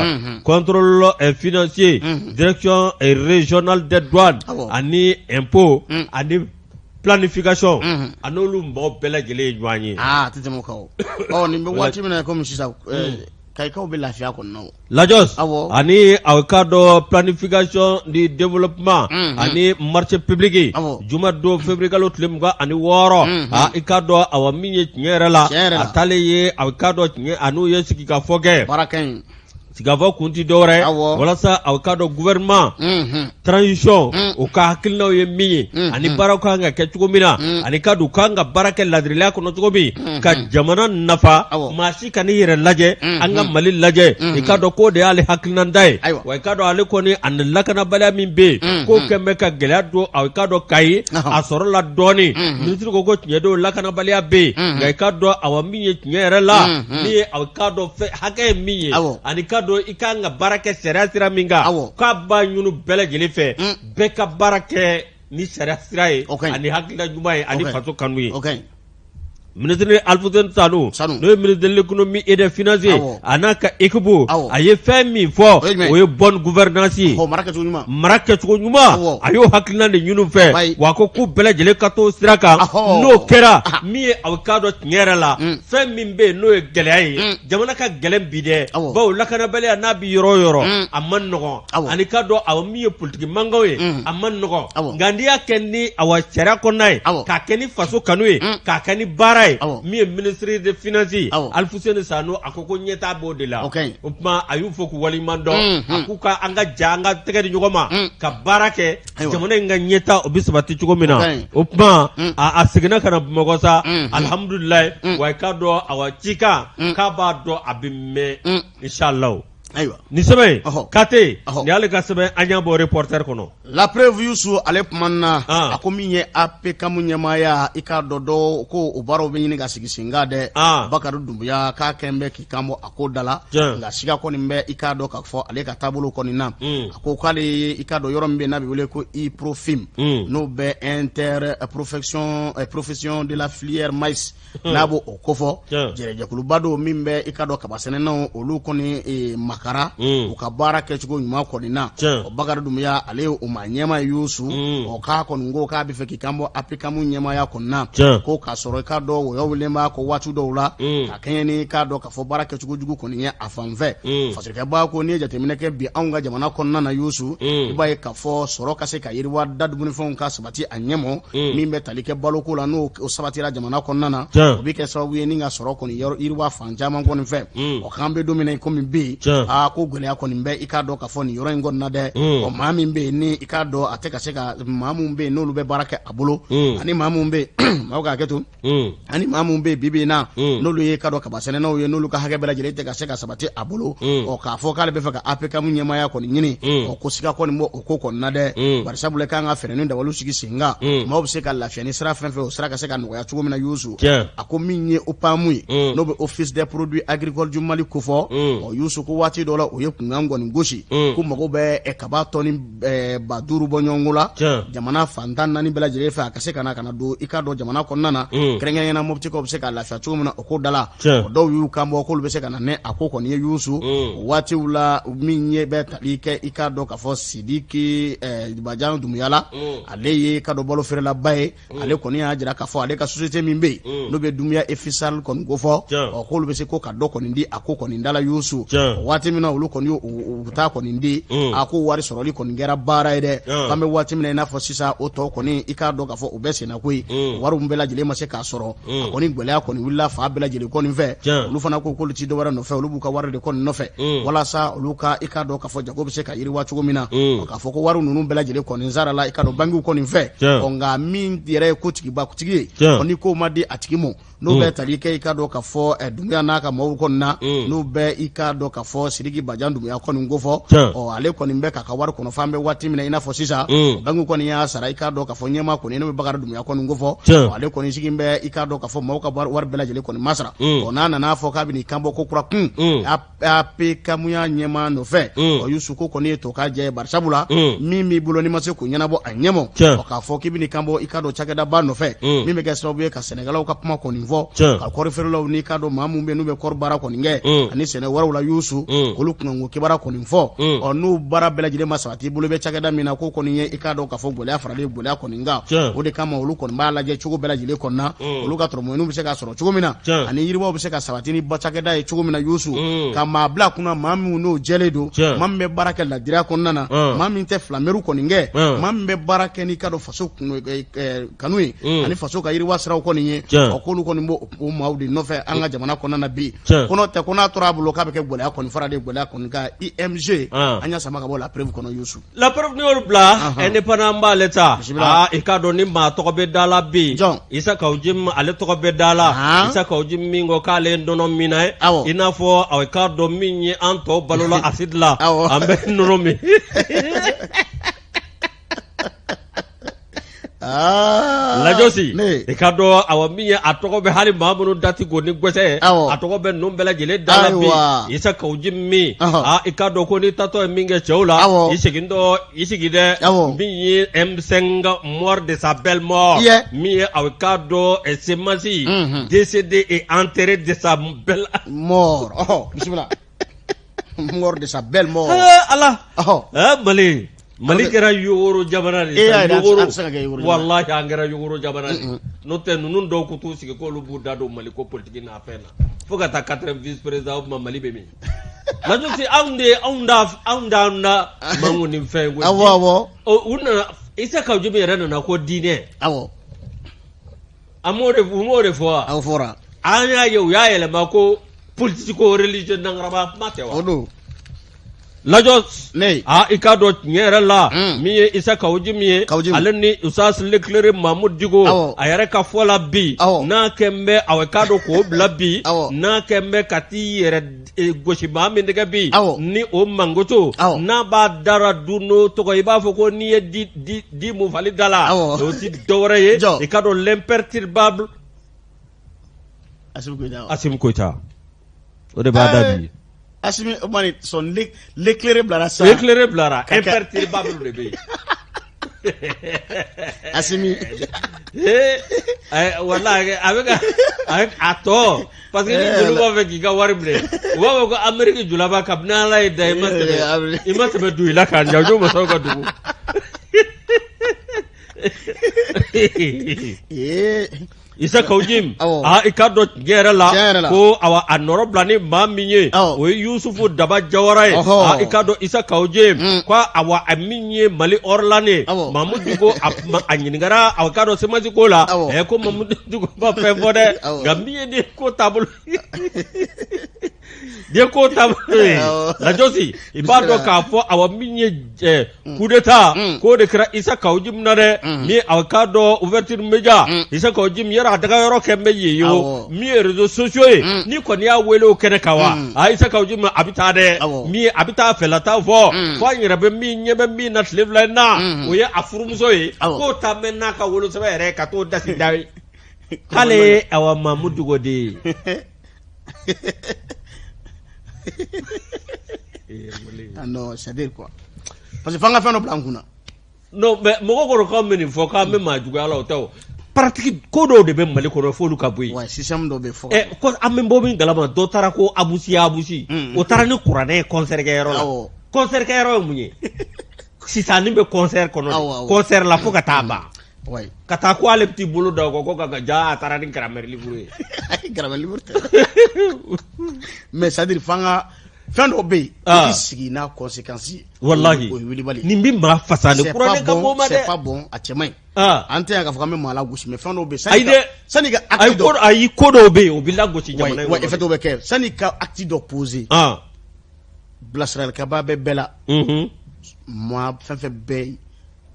contrôle financier, direction régionale des douanes ani impôt ani planification, a n'olu mɔgɔ bɛɛ lajɛlen ye ɲɔgɔn ye. Aa, a tɛ tɛmɛ o kan o. Ɔ, nin bɛ waati min na komi sisan, Kayikaw bɛ lafiya kɔnɔna o. L'AJOS ani aw k'a dɔn planification du développement ani marché public, juma don février kalo tile 26, aa, i k'a dɔn awa min ye tiɲɛ yɛrɛ la, a taalen ye aw k'a dɔn tiɲɛ a n'u ye sigikafɔ kɛ. Baara ka ɲi. Sigikafɔ kun tɛ dɔwɛrɛ walasa aw k'a dɔn gouvernement transition o ka hakilinaw ye min ye ani baaraw kan ka kɛ cogo min na, ani ka u kan ka baara kɛ laadiriya kɔnɔ cogo min ka jamana nafa, maa si kan'i yɛrɛ lajɛ, an ka Mali lajɛ. I k'a dɔn k'o de y'ale hakilinata ye. Wa i k'a dɔn ale kɔni ani lakanabaliya min bɛ yen, k'o kɛlen bɛ ka gɛlɛya don aw k'a dɔn Kayi a sɔrɔ la dɔɔnin. Minisiri ko ko tiɲɛ don, lakanabaliya bɛ yen, nka i k'a dɔn awa min ye tiɲɛ yɛrɛ la, min ye aw k'a dɔn hakɛ ye min ye, ani k'a dɔn i kan ka baara kɛ sariya sira min kan, k'a b'a ɲini bɛɛ lajɛlen fɛ, bɛɛ ka baara kɛ ni sariya sira ye ani hakilina ɲuman ye ani faso kanu ye. Minisiri Alfuseni Sanu, n'o ye ministre de l'économie et des finances ye, a n'a ka équipe, a ye fɛn min fɔ, o ye bonne gouvernance ye, mara kɛcogo ɲuman. A y'o hakilina de ɲini u fɛ, wa a ko k'u bɛɛ lajɛlen ka t'o sira kan. N'o kɛra min ye, aw k'a dɔn tiɲɛ yɛrɛ la, fɛn min bɛ yen n'o ye gɛlɛya ye, jamana ka gɛlɛn bi dɛ, bawo lakanabaliya n'a bɛ yɔrɔ o yɔrɔ, a man nɔgɔn, ani k'a dɔn awa min ye politiki mankanw ye, a man nɔgɔn. Nka n'i y'a kɛ ni awa sariya kɔnɔna ye, k'a kɛ ni faso kanu ye, k'a kɛ ni baara ye, min ye ministre des finances Alfuseni Sanu, a ko ko ɲɛtaa b'o de la. O tuma a y'u fo k'u waleɲuman dɔn. A k'u ka an ka ja an ka tɛgɛ di ɲɔgɔn ma ka baara kɛ, jamana in ka ɲɛtaa o bɛ sabati cogo min na. O tuma a seginna ka na Bamakɔ sa, alihamudulilayi. Wa i k'a dɔn awa cikan k'a b'a dɔn a bɛ mɛn, inshallah. Ayiwa, nin sɛbɛn in Kate, nin y'ale ka sɛbɛn, an y'a bɔ Reporter kɔnɔ. La Preuve, Yusu, ale kumana na, a ko min ye APCAM ɲɛmaaya, i k'a dɔn dɔ ko o baaraw bɛ ɲini ka sigi sen kan dɛ. Bakari Dunbuya k'a kɛn bɛ k'i kan bɔ a ko da la, nka siga kɔni bɛ i k'a dɔn k'a fɔ ale ka taabolo kɔni na. A ko k'ale ye i k'a dɔn yɔrɔ min bɛ n'a bɛ wele ko IPROFIM, n'o bɛ interprofession profession de la filière maïs, n'a b'o o kofɔ, jɛrɛjɛkuluba don min bɛ i k'a dɔn kabasɛnɛnaw olu kɔni makara u ka baara kɛcogo ɲuman kɔni na. O Bakari Dunbuya, ale ye o maa ɲɛmaa ye, Yusu. O k'a kɔni ko k'a bɛ fɛ k'i kan bɔ APCAM ɲɛmaaya kɔni na, ko k'a sɔrɔ i k'a dɔn wɔyɔ wulilen b'a kɔ waati dɔw la, ka kɛɲɛ ni k'a dɔn k'a fɔ baara kɛcogo jugu kɔni ye a fan fɛ. Fasirikɛba ko n'i ye jateminɛ kɛ bi anw ka jamana kɔnɔna na, Yusu, i b'a ye k'a fɔ sɔrɔ ka se ka yiriwa da dumunifɛnw ka sabati a ɲɛmɔ, min bɛ tali kɛ baloko la, n'o sabatira jamana kɔnɔna na, o bɛ kɛ sababu ye ni ka sɔrɔ kɔni yiriwa fan caman kɔni fɛ. O k'an bɛ don min na komi bi, aa, ko gɛlɛya kɔni bɛ i k'a dɔn k'a fɔ nin yɔrɔ in kɔni na dɛ. Ɔ, maa min bɛ yen ni i k'a dɔn a tɛ ka se ka maa min bɛ yen n'olu bɛ baara kɛ a bolo, ani maa min bɛ yen, maaw k'a hakɛ to, ani maa minnu bɛ yen bi bi in na, n'olu ye k'a dɔn kabasɛnɛnaw ye, n'olu ka hakɛ bɛɛ lajɛlen tɛ ka se ka sabati a bolo, ɔ, k'a fɔ k'ale bɛ fɛ ka APCAM ɲɛmaaya kɔni ɲini, ɔ, ko siga kɔni b'o o ko kɔni na dɛ. Bari sabula k'an ka fɛɛrɛ ni dabaliw sigi sen kan, maaw bɛ se ka lafiya ni sira fɛn fɛn, o sira ka se ka nɔgɔya cogo min na, Yusu. A ko min ye OPAM ye, n'o bɛ Office des produits agricoles du Mali kofɔ, ɔ, Yusu, ko waati dɔ la o ye kunkan kɔni gosi ko mago bɛ kaba tɔni 5000 bɔ ɲɔgɔnko la jamana fan 14 bɛɛ lajɛlen fɛ, a ka se ka na ka na don i k'a dɔn jamana kɔnɔna na, kɛrɛnkɛrɛnnenya na Moptikaw bɛ se ka lafiya cogo min na o ko da la. O dɔw y'u kan bɔ k'olu bɛ se ka na ni a ko kɔni ye, Yusu. O waatiw la, min ye bɛ tali kɛ i k'a dɔn k'a fɔ Sidiki Bajan Dunbuya la, ale ye k'a dɔn balo feerelaba ye. Ale kɔni y'a jira k'a fɔ ale ka société min bɛ yen, n'o bɛ Dunbuya et fils SARL kɔni kofɔ, ɔ, k'olu bɛ se ko ka dɔ kɔni di a ko kɔni da la, Yusu. Waati min na olu kɔni u taa kɔni di, a ko wari sɔrɔli kɔni kɛra baara ye dɛ. K'an bɛ waati min na i n'a fɔ sisan, o tɔ kɔni i k'a dɔn k'a fɔ u bɛ senna koyi, wari bɛɛ lajɛlen ma se k'a sɔrɔ. A kɔni gɛlɛya kɔni wulila fan bɛɛ lajɛlen kɔni fɛ. Olu fana ko k'olu ti dɔwɛrɛ nɔfɛ, olu b'u ka wari de kɔni nɔfɛ, walasa olu ka i k'a dɔn k'a fɔ jago bɛ se ka yiriwa cogo min na. K'a fɔ ko wari ninnu bɛɛ lajɛlen kɔni sarala i k'a dɔn bankiw kɔni fɛ. Nka min yɛrɛ ye kotigiba tigi ye, ni ko ma di a tigi ma, n'o bɛ tali kɛ i k'a dɔn k'a fɔ Dunbuya n'a ka maaw kɔni na, n'o bɛ i k'a dɔn k'a fɔ Sidiki Bajan Dunbuya kɔni kofɔ. Ɔ, ale kɔni bɛ k'a ka wari kɔnɔ f'an bɛ waati min na i n'a fɔ sisan, banque kɔni y'a sara. I k'a dɔn k'a fɔ ɲɛmaa kɔni n'o bɛ Bakari Dunbuya kɔni kofɔ, ale kɔni sigi bɛ, i k'a dɔn k'a fɔ maaw ka wari bɛɛ lajɛlen kɔni ma sara. Ɔ, n'a nana fɔ k'a bɛn'i kan bɔ ko kura kun APCAM ɲɛmaa nɔfɛ, ɔ, Yusu, ko kɔni ye to k'a jɛ ye, bari sabula min b'i bolo n'i ma se k'o ɲɛnabɔ a ɲɛmɔ, ɔ, k'a fɔ k'i bɛn'i kan bɔ, i k'a dɔn, cakɛdaba nɔfɛ min bɛ kɛ sababu ye ka sɛnɛkɛlaw ka kuma kɔni fɔ, ka kɔɔri feerelaw n'i k'a dɔn maa minnu bɛ n'u bɛ kɔɔri baara kɔni kɛ ani sɛnɛ wɛrɛw la, Yusu, olu kunkanko kibaruya kɔni fɔ. Ɔ, n'u baara bɛɛ lajɛlen ma sabati i bolo bɛ cakɛda min na, k'o kɔni ye, i k'a dɔn k'a fɔ, gɛlɛya faralen gɛlɛya kɔni kan. O de kama olu kɔni b'a lajɛ cogo bɛɛ lajɛlen kɔni na, olu ka tɔrɔmɔɲiniw bɛ se ka sɔrɔ cogo min na ani yiriwaw bɛ se ka sabati ni ba cakɛda ye cogo min na, Yusu, ka maa bila kunna, maa minnu n'o jɛlen don, maa min bɛ baara kɛ ladiriya kɔnɔna na, maa min tɛ filamɛri kɔni kɛ, maa min bɛ baara kɛ n'i k'a dɔn faso kanu ye ani faso ka yiriwa siraw kɔni ye. Ɔ, k'olu kɔni b'o o maaw de nɔfɛ an ka jamana kɔnɔna na bi. Kɔnɔ tɛ ko n'a tora a bolo k'a bɛ kɛ gɛlɛya kɔni fara de gɛlɛya kɔni kan. IMG, an y'a sama ka bɔ La Preuve kɔnɔ, Yusu. La Preuve, n'i y'olu bila, Indépendant b'ale ta. Aa, i k'a dɔn ni maa tɔgɔ bɛ da la bi, Isa Kawu Jim, ale tɔgɔ bɛ da la. Isa Kawu Jim min ko k'ale ye nɔnɔ min na ye, i n'a fɔ i k'a dɔn min ye an tɔw balola asidi la, an bɛ nɔnɔ min. Ah, Lajɔsi, i k'a dɔn, awa, min ye a tɔgɔ bɛ hali maa minnu da ti ko ni gɛsɛ ye, a tɔgɔ bɛ ninnu bɛɛ lajɛlen da la bi. Isa Kawu Jim min, aa, i k'a dɔn ko n'i taatɔ ye min kɛ cɛw la, i segintɔ i sigi dɛ. Min ye M5 mort de sa belle mort, min ye aw k'a dɔn CMAS décédé et enterré de sa belle mort. Bisimila, mort de sa belle mort. Ala, Mali, Mali kɛra yogoro jamana de ye. Yogoro, walahi, an kɛra yogoro jamana de. N'o tɛ, ninnu dɔw ko t'u sigi k'olu b'u da don Mali ko politiki n'a fɛn na fo ka taa quatrième vice président. O tuma Mali bɛ min? Lajɔsi, anw de anw da anw da anw da mango ni fɛn ko. Awɔ awɔ. U nana, Isa Kawu Jim yɛrɛ nana ko diinɛ. An m'o de u m'o de fɔ wa? Awɔ, fɔra. An y'a ye u y'a yɛlɛma ko politico religieux, nangaraba kuma tɛ wa? O don. Lajɔ ne. Aa, i k'a dɔn tiɲɛ yɛrɛ la, min ye Isa Kawu Jim ye, Kawu Jim, ale ni Usas l'éclairé Mamudu Diko, a yɛrɛ ka fɔ la bi, n'a kɛn bɛ, awɔ, i k'a dɔn k'o bila bi, n'a kɛn bɛ ka t'i yɛrɛ gosi maa min tɛgɛ bi, ni o mangoto n'a b'a dara dun n'o tɔgɔ, i b'a fɔ ko n'i ye di di di mun fali da la, o ti dɔwɛrɛ ye, i k'a dɔn, l'imperturbable Asimi Goyita, o de b'a da bi. Asimi, o ma sɔn, l'éclairé bilara sa. L'éclairé bilara, imperturbable de bɛ yen. Asimi. Ee, walahi, a bɛ ka a tɔ, parce que ni jeliw b'a fɛ k'i ka wari minɛ, u b'a fɔ ko Ameriki julaba, kabini Ala ye da i ma tɛmɛ, i ma tɛmɛ dugu la k'a ɲa masaw ka dugu. Isa Kawu Jim, aa, i k'a dɔn tiɲɛ yɛrɛ la ko awa, a nɔrɔ bila ni maa min ye, o ye Yusufu Daba Jawara ye. Aa, i k'a dɔn Isa Kawu Jim ko awa, a min ye Mali hors-la ye, Mamudu Diko a ɲininkara, a k'a dɔn CMAS ko la, ɛ, ko Mamudu Diko ma fɛn fɔ dɛ, nka min ye nin ko taabolo Ni ye ko taabolo ye, Lajɔsi, i b'a dɔn k'a fɔ, awa, min ye coup d'état k'o de kɛra Isa Kawu Jim na dɛ. Min a k'a dɔn ouverture média, Isa Kawu Jim yɛrɛ a daga yɔrɔ kɛ bɛ yen ye o, min ye réseaux sociaux ye, n'i kɔni y'a wele o kɛnɛ kan wa, a Isa Kawu Jim a bɛ taa dɛ, min a bɛ taa fɛlata fɔ, fo an yɛrɛ bɛ min ɲɛ bɛ min na tile fila in na, o ye a furumuso ye, k'o taa bɛ n'a ka wolosɛbɛn yɛrɛ ka t'o dasi da ye k'ale ye, awa, Mamudu Diko de ye. Ah non, c'est-à-dire quoi? Parce que f'an ka fɛn dɔ bila an kunna. Non, mais mɔgɔ kɔrɔ k'an bɛ nin fɔ k'an bɛ maa juguya la, o tɛ o. Pratique ko dɔw de bɛ Mali kɔnɔ f'olu ka bɔ yen. Ouais, système dɔ bɛ fɔ. Ɛ, ko an bɛ bɔ min kalama, dɔ taara ko abusi abusi. O taara ni kuranɛ ye concert kɛyɔrɔ la. Concert kɛyɔrɔ ye mun ye? Sisanni bɛ concert kɔnɔ. Concert la fo ka taa ban. Ka taa ko ale bɛ t'i bolo da o kan ko ka ja, a taara ni grammaire livre ye. Ayi, grammaire livre tɛ. Mais c'est à dire f'an ka fɛn dɔ bɛ yen. I sigi n'a conséquence ye. Walahi. O ye wulibali. Nin bɛ maa fasa ni kuranɛ ka bɔ ma dɛ. C'est pas bon, a cɛ man ɲi. An tɛ yan k'a fɔ k'an bɛ maa lagosi, mais fɛn dɔw bɛ yen. Ayi dɛ. Sanni ka acte dɔ. Ayi, ko dɔw bɛ yen, o bɛ lagosi jamana in kɔnɔ. Ouais, effet dɔw bɛ kɛ sanni ka acte dɔ poser. Bilasiralikɛbaa bɛ bɛɛ la. Maa fɛn fɛn bɛ yen,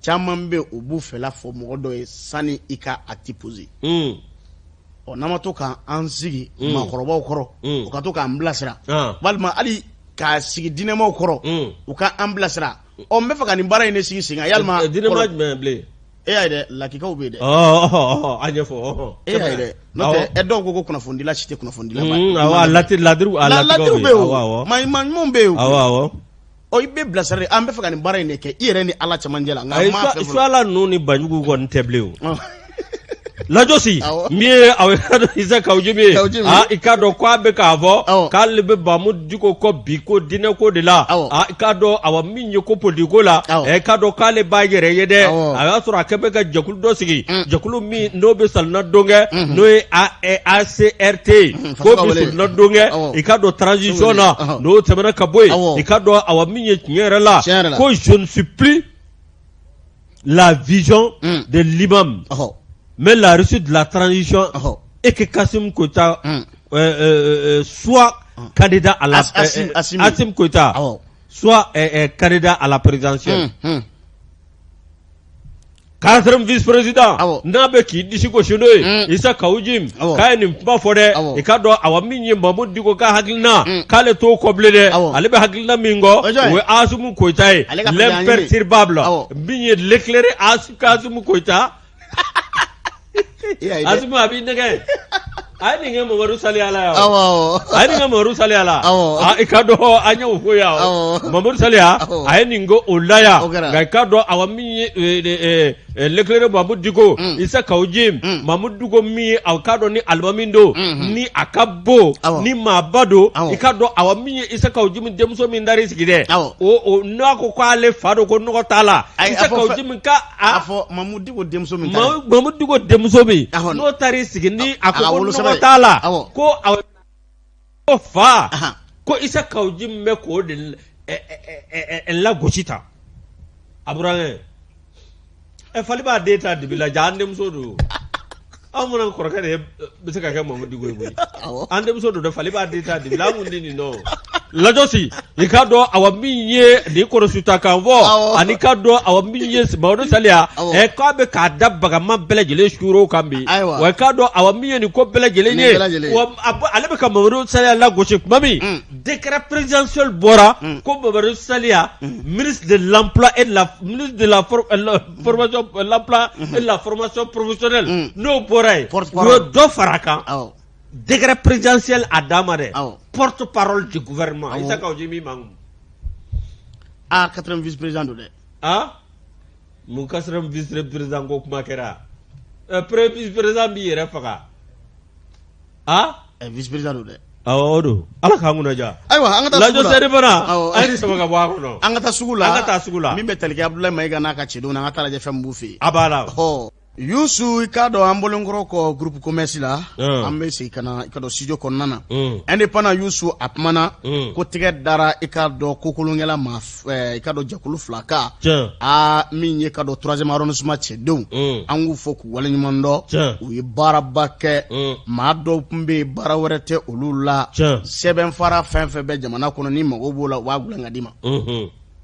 caman bɛ, u b'u fɛla fɔ mɔgɔ dɔ ye sani i ka acte poser. Ɔ, n'an ma to k'an sigi maakɔrɔbaw kɔrɔ, u ka to k'an bilasira, walima hali K'a sigi diinɛmaw kɔrɔ u ka an bilasira. Ɔ, n bɛ fɛ ka nin baara in de sigi sen kan yalima. Diinɛma jumɛn bilen? E y'a ye dɛ, lakikaw bɛ yen dɛ. A ɲɛfɔ. E y'a ye dɛ, n'o tɛ ɛ dɔw ko ko kunnafonidila si tɛ kunnafonidila ba ye. Awɔ, ladiriw a ladiriw bɛ yen o, maa ɲumanw bɛ yen o. Awɔ awɔ. Ɔ, i bɛ bilasira de, an bɛ fɛ ka nin baara in de kɛ i yɛrɛ ni Ala cɛmancɛ la, nka n m'a fɛ fɔlɔ. Suala ninnu ni Banjugu kɔni tɛ bilen o. Lajɔsi min ye aw Isa Kawu Jim ye, aa, i k'a dɔn k'a bɛ k'a fɔ k'ale bɛ Mamu Diko kɔ bi ko diinɛ ko de la. Aa, i k'a dɔn, awa, min ye ko politiki ko la, i k'a dɔn k'ale b'a yɛrɛ ye dɛ. A y'a sɔrɔ a kɛlen bɛ ka jɛkulu dɔ sigi, jɛkulu min n'o bɛ salonna don kɛ, n'o ye ACRT ye, k'o bɛ solonna don kɛ, i k'a dɔn transition na, n'o tɛmɛna ka bɔ yen, i k'a dɔn, awa, min ye tiɲɛ yɛrɛ la, ko je ne suis plus la vision de l'imam, mais la réussite de la transition et que Kassim Goïta soit candidat à la Assimi Goïta soit candidat à la présidentielle. Quatrième vice-président n'a bɛ k'i disi gosi n'o ye, Isa Kawu Jim k'a ye nin kuma fɔ dɛ. I k'a dɔn, awa, min ye Mamu Diko ka hakilina, k'ale t'o kɔ bilen dɛ. Ale bɛ hakilina min kɔ, o ye Asimi Goyita ye, l'imperturbable, min ye l'éclairé Asimi Goyita. Asimi a b'i nɛgɛ. A ye nin kɛ Mamadu Saliya la yan, a ye nin kɛ Mamadu Saliya la. I k'a dɔn, an y'o fɔ yan, Mamadu Saliya a ye nin kɛ o la yan. Nka i k'a dɔn, awa, min ye l'éclairé Mamu Diko, Isa Kawu Jim, Mamu Diko min ye, aw k'a dɔn ni alimami don, ni a ka bon, ni maaba don. I k'a dɔn, awa, min ye Isa Kawu Jim denmuso min taar'i sigi dɛ, o n'a ko k'ale fa don, ko nɔgɔ t'a la, Isa Kawu Jim ka a fɔ Mamu Diko denmuso min, Mamu Diko denmuso min n'o taar'i sigi, ni a ko ko nɔgɔ t'a la, ko ko fa ko Isa Kawu Jim bɛ k'o de lagosi tan. A burankɛ ɛ, fali b'a den ta dibi la, ja an denmuso don. Anw fana kɔrɔkɛ de bɛ se ka kɛ Mamu Diko ye koyi. An denmuso don dɛ, fali b'a den ta dibi la, an kun tɛ nin dɔn. Lajɔsi, i k'a dɔn, awa, min ye nin kɔrɔsuta kan fɔ, ani k'a dɔn, awa, min ye Mamadu Saliya ɛ, k'a bɛ k'a da bagama bɛɛ lajɛlen suuro kan bi. Wa i k'a dɔn, awa, min ye nin ko bɛɛ lajɛlen ye, wa ale bɛ ka Mamadu Saliya lagosi tuma min, décret présidentiel bɔra ko Mamadu Saliya, ministre de l'emploi et de la ministre de la formation, l'emploi et de la formation professionnelle, n'o bɔra yen, u ye dɔ fara a kan, décret présidentiel a d'a ma dɛ, porte parole du gouvernement. Isa Kawu Jim min man Ah, quatrième vice président don dɛ. Ah, mun quatrième vice président ko kuma kɛra? Premier vice président b'i yɛrɛ faga. Ah, vice président don dɛ. Awɔ, o don. Ala k'an kunna diya. Ayiwa, an ka taa sugu la. Lajɔ seri fana, an ye nin sama ka bɔ a kɔnɔ. An ka taa sugu la. An ka taa sugu la. Min bɛ tali kɛ Abdoulaye Mayiga n'a ka cɛdenw na, an ka taa lajɛ fɛn min b'u fɛ yen. A b'a la. Ɔ, Yusu, i k'a dɔn an bɔlenkɔrɔ kɔ groupe commerce la, an bɛ segin ka na, i k'a dɔn, studio kɔnɔna na. Indépendant Yusu, a kumana ko tɛgɛ dara, i k'a dɔn, kokolonkɛla maa, i k'a dɔn, jɛkulu fila kan. Aa, min ye, k'a dɔn, troisième arrondissement cɛdenw, an k'u fo k'u waleɲuman dɔn. U ye baaraba kɛ. Maa dɔw tun bɛ yen, baara wɛrɛ tɛ olu la. Sɛbɛnfara fɛn fɛn bɛ jamana kɔnɔ, ni mago b'o la, u b'a dilan ka d'i ma.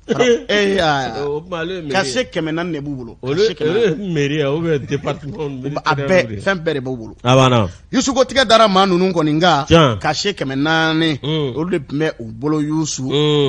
Cachet 400 de b'u bolo. Mairie ou bien département. A bɛɛ, fɛn bɛɛ de b'u bolo. A banna. Yusu ko tigɛ dara maa ninnu kɔni kan, cachet 400, olu de tun bɛ u bolo. Yusu,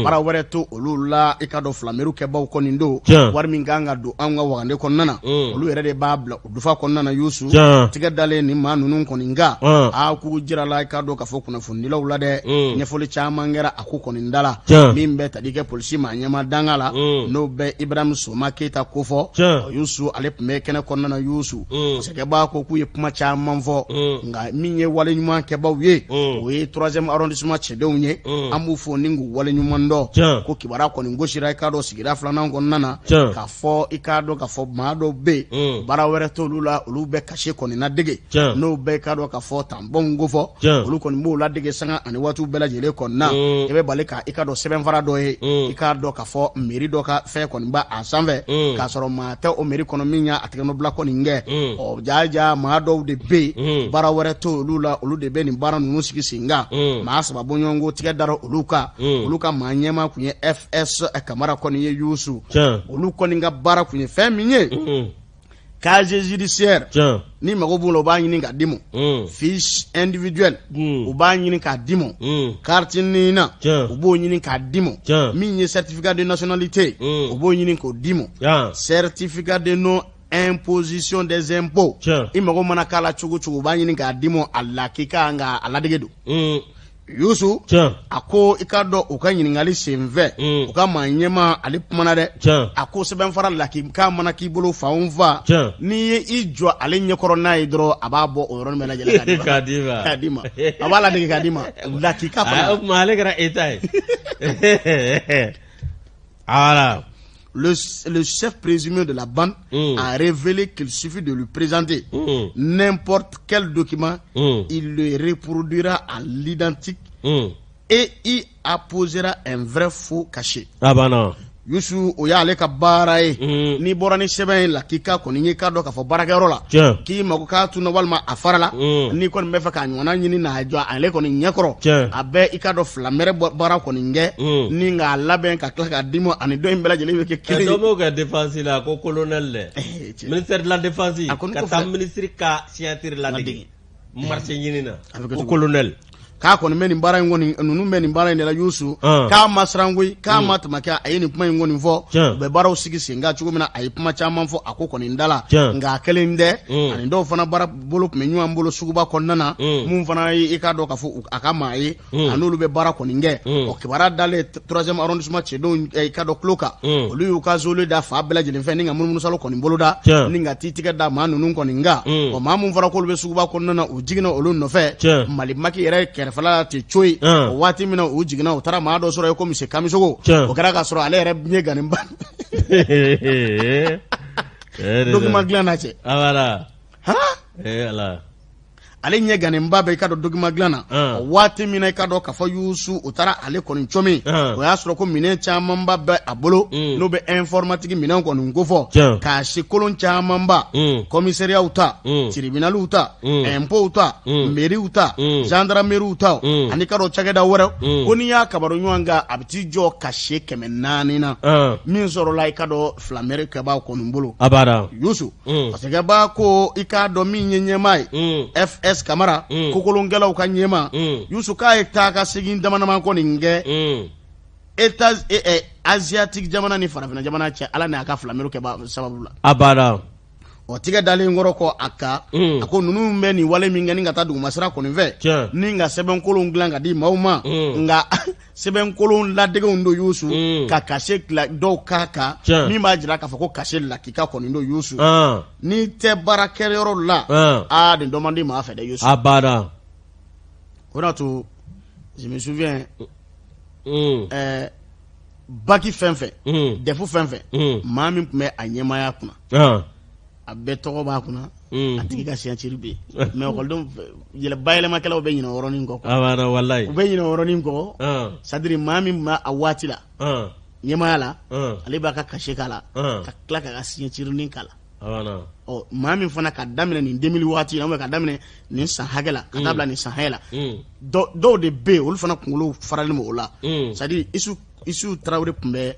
baara wɛrɛ to olu la. I k'a dɔn, filameriw kɛbaw kɔni don. Wari min kan ka don anw ka wagande kɔnɔna na, olu yɛrɛ de b'a bila u dufa kɔnɔna na. Yusu, tigɛ dalen nin maa ninnu kɔni kan, aa, k'u jirala, i k'a dɔn k'a fɔ kunnafonidilaw la dɛ. Ɲɛfɔli caman kɛra a ko kɔni da la. Min bɛ tali kɛ polisi maa ɲɛmaa danga la, n'o bɛ Ibrahim Soma Keyita kofɔ, Yusu, ale tun bɛ kɛnɛ kɔnɔna na. Yusu, masakɛba ko k'u ye kuma caman fɔ, nka min ye wale ɲuman kɛbaw ye, o ye troisième arrondissement cɛdenw ye. An b'u fo ni k'u wale ɲuman dɔn. Ko kibaruya kɔni gosira, i k'a dɔn, sigida filanan kɔnɔna na, k'a fɔ, i k'a dɔn k'a fɔ maa dɔw bɛ yen, baara wɛrɛ t'olu la, olu bɛ cachet kɔni ladege, n'o bɛɛ k'a dɔn k'a fɔ tanpɔn kofɔ, olu kɔni b'o ladege sanga ani waatiw bɛɛ lajɛlen kɔnɔna. I bɛ bali ka, i k'a dɔn, sɛbɛnfara dɔ ye, i k'a dɔn k'a fɔ mairie dɔ ka fɛn kɔni b'a a sanfɛ, k'a sɔrɔ maa tɛ o mairie kɔnɔ min y'a tɛgɛnɔbila kɔni kɛ. Ɔ, jaa jaa, maa dɔw de bɛ yen, baara wɛrɛ t'olu la, olu de bɛ nin baara ninnu sigi sen kan. Maa saba bɔɲɔgɔnko tigɛ dara olu kan. Olu ka maa ɲɛmaa tun ye FS Kamara kɔni ye. Yusu, olu kɔni ka baara tun ye fɛn min ye, Casier judiciaire n'i mago b'o la u b'a ɲini k'a d'i ma fiche individuelle u b'a ɲini k'a d'i ma carte NINA u b'o ɲini k'a d'i ma min ye certificat de nationalité u b'o ɲini k'o d'i ma certificat de non imposition des impôts i mago mana k'a la cogo cogo u b'a ɲini k'a d'i ma a lakika nka a ladege don Yusu a ko i k'a dɔn u ka ɲininkali senfɛ u ka maa ɲɛmaa ale kumana dɛ a ko sɛbɛnfara lakika mana k'i bolo fan o fan n'i ye i jɔ ale ɲɛkɔrɔ n'a ye dɔrɔn a b'a bɔ o yɔrɔnin bɛɛ lajɛlen k'a d'i ma a b'a ladege k'a d'i ma lakika fana o tuma ale kɛra État ye voilà. Le chef présumé de la bande a révélé qu'il suffit de lui présenter n'importe quel document, il le reproduira à l'identique et y apposera un vrai faux cachet. A banna. Yusu o y'ale ka baara ye. N'i bɔra ni sɛbɛn ye lakika kɔni ye k'a dɔn k'a fɔ baarakɛyɔrɔ la k'i mako k'a tunna walima a farala n'i kɔni bɛ fɛ k'a ɲɔgɔnna ɲini n'a jɔ ale kɔni ɲɛkɔrɔ a bɛ i k'a dɔn filamɛrɛ baara kɔni kɛ ni k'a labɛn ka tila k'a d'i ma ani dɔ in bɛɛ lajɛlen bɛ kɛ kelen ye. Dɔ b'o kɛ défense la ko colonel dɛ ministère de la défense ka taa ministre ka signature ladege marché ɲini na ko colonel. K'a kɔni bɛ nin baara in kɔni ninnu bɛ nin baara in de la Yusu k'a ma siran koyi k'a ma tama kɛ a ye nin kuma in kɔni fɔ u bɛ baaraw sigi sen kan cogo min na a ye kuma caman fɔ a ko kɔni da la nka a kelen tɛ ani dɔw fana baara bolo tun bɛ ɲɔgɔn bolo suguba kɔnɔna na mun fana ye i k'a dɔn k'a fɔ a ka maa ye a n'olu bɛ baara kɔni kɛ o kibaruya dalen troisième arrondissement cɛdenw i k'a dɔn tulo kan olu y'u ka zole da fan bɛɛ lajɛlen fɛ ni ka munumunusalo kɔni boloda ni ka t'i tigɛ da maa ninnu kɔni kan o maa mun fɔra k'olu bɛ suguba kɔnɔna na u jiginna olu nɔfɛ Mali maki yɛrɛ kɛrɛfɛla la ten coyi o waati min na u jiginna u taara maa dɔ sɔrɔ yen ko monsieur Kamisogo o kɛra k'a sɔrɔ ale yɛrɛ ɲɛ gannen ba document dilan na cɛ ale ɲɛ ganenba bɛ i ka dɔn document dilan na o waati min na i ka dɔn k'a fɔ Yusu u taara ale kɔni cɔmi o y'a sɔrɔ ko minɛn camanba bɛ a bolo n'o bɛ informatique minɛn kɔni kofɔ k'a se kolon camanba commissariatw ta tribunalw ta impôtw ta mairies ta gendarmeriew ta ani ka dɔn cakɛda wɛrɛ ko n'i y'a kabaru ɲɔgɔn kan a bɛ t'i jɔ cachet 400 na min sɔrɔla i ka dɔn filamɛri kɛbaa kɔni bolo Yusu Masakɛba ko i k'a dɔn min ye ɲɛmaa ye fs kamara kokolonkɛlaw ka ɲɛmaa Yusu k'a ye taa ka segin damadama kɔni kɛ États asiatique jamana ni farafinna jamana cɛ ala n'a ka filamɛri kɛba sababu la a banna o tigɛ dalen kɔrɔ kɔ a kan a ko ninnu bɛ nin wale min kɛ ni ka taa dugumasira kɔni fɛ ni ka sɛbɛnkolon dilan ka di maaw ma nka sɛbɛnkolon ladegew don Yusu ka cachet dɔw k'a kan min b'a jira k'a fɔ ko cachet lakika kɔni don Yusu n'i tɛ baarakɛyɔrɔ la aa nin dɔ man di maa fɛ dɛ Yusu a banna o de to je me souviens ɛɛ baki fɛn fɛn DEF fɛn fɛn maa min tun bɛ a ɲɛmaaya kunna a bɛɛ tɔgɔ b'a kunna a tigi ka signature bɛ yen mais ekɔlidenw bayɛlɛmakɛlaw bɛ ɲinɛ o yɔrɔnin kɔ walayi u bɛ ɲinɛ o yɔrɔnin kɔ c'est à dire maa min b'a a waati la ɲɛmaaya la ale b'a ka cachet k'a la ka tila k'a ka signature nin k'a la ɔ maa min fana ka daminɛ nin 2000 waati la ka daminɛ nin san hakɛ la ka taa bila nin san hakɛ la dɔw de bɛ yen olu fana kunkolo faralen o la c'est à dire Isu Tarawele tun bɛ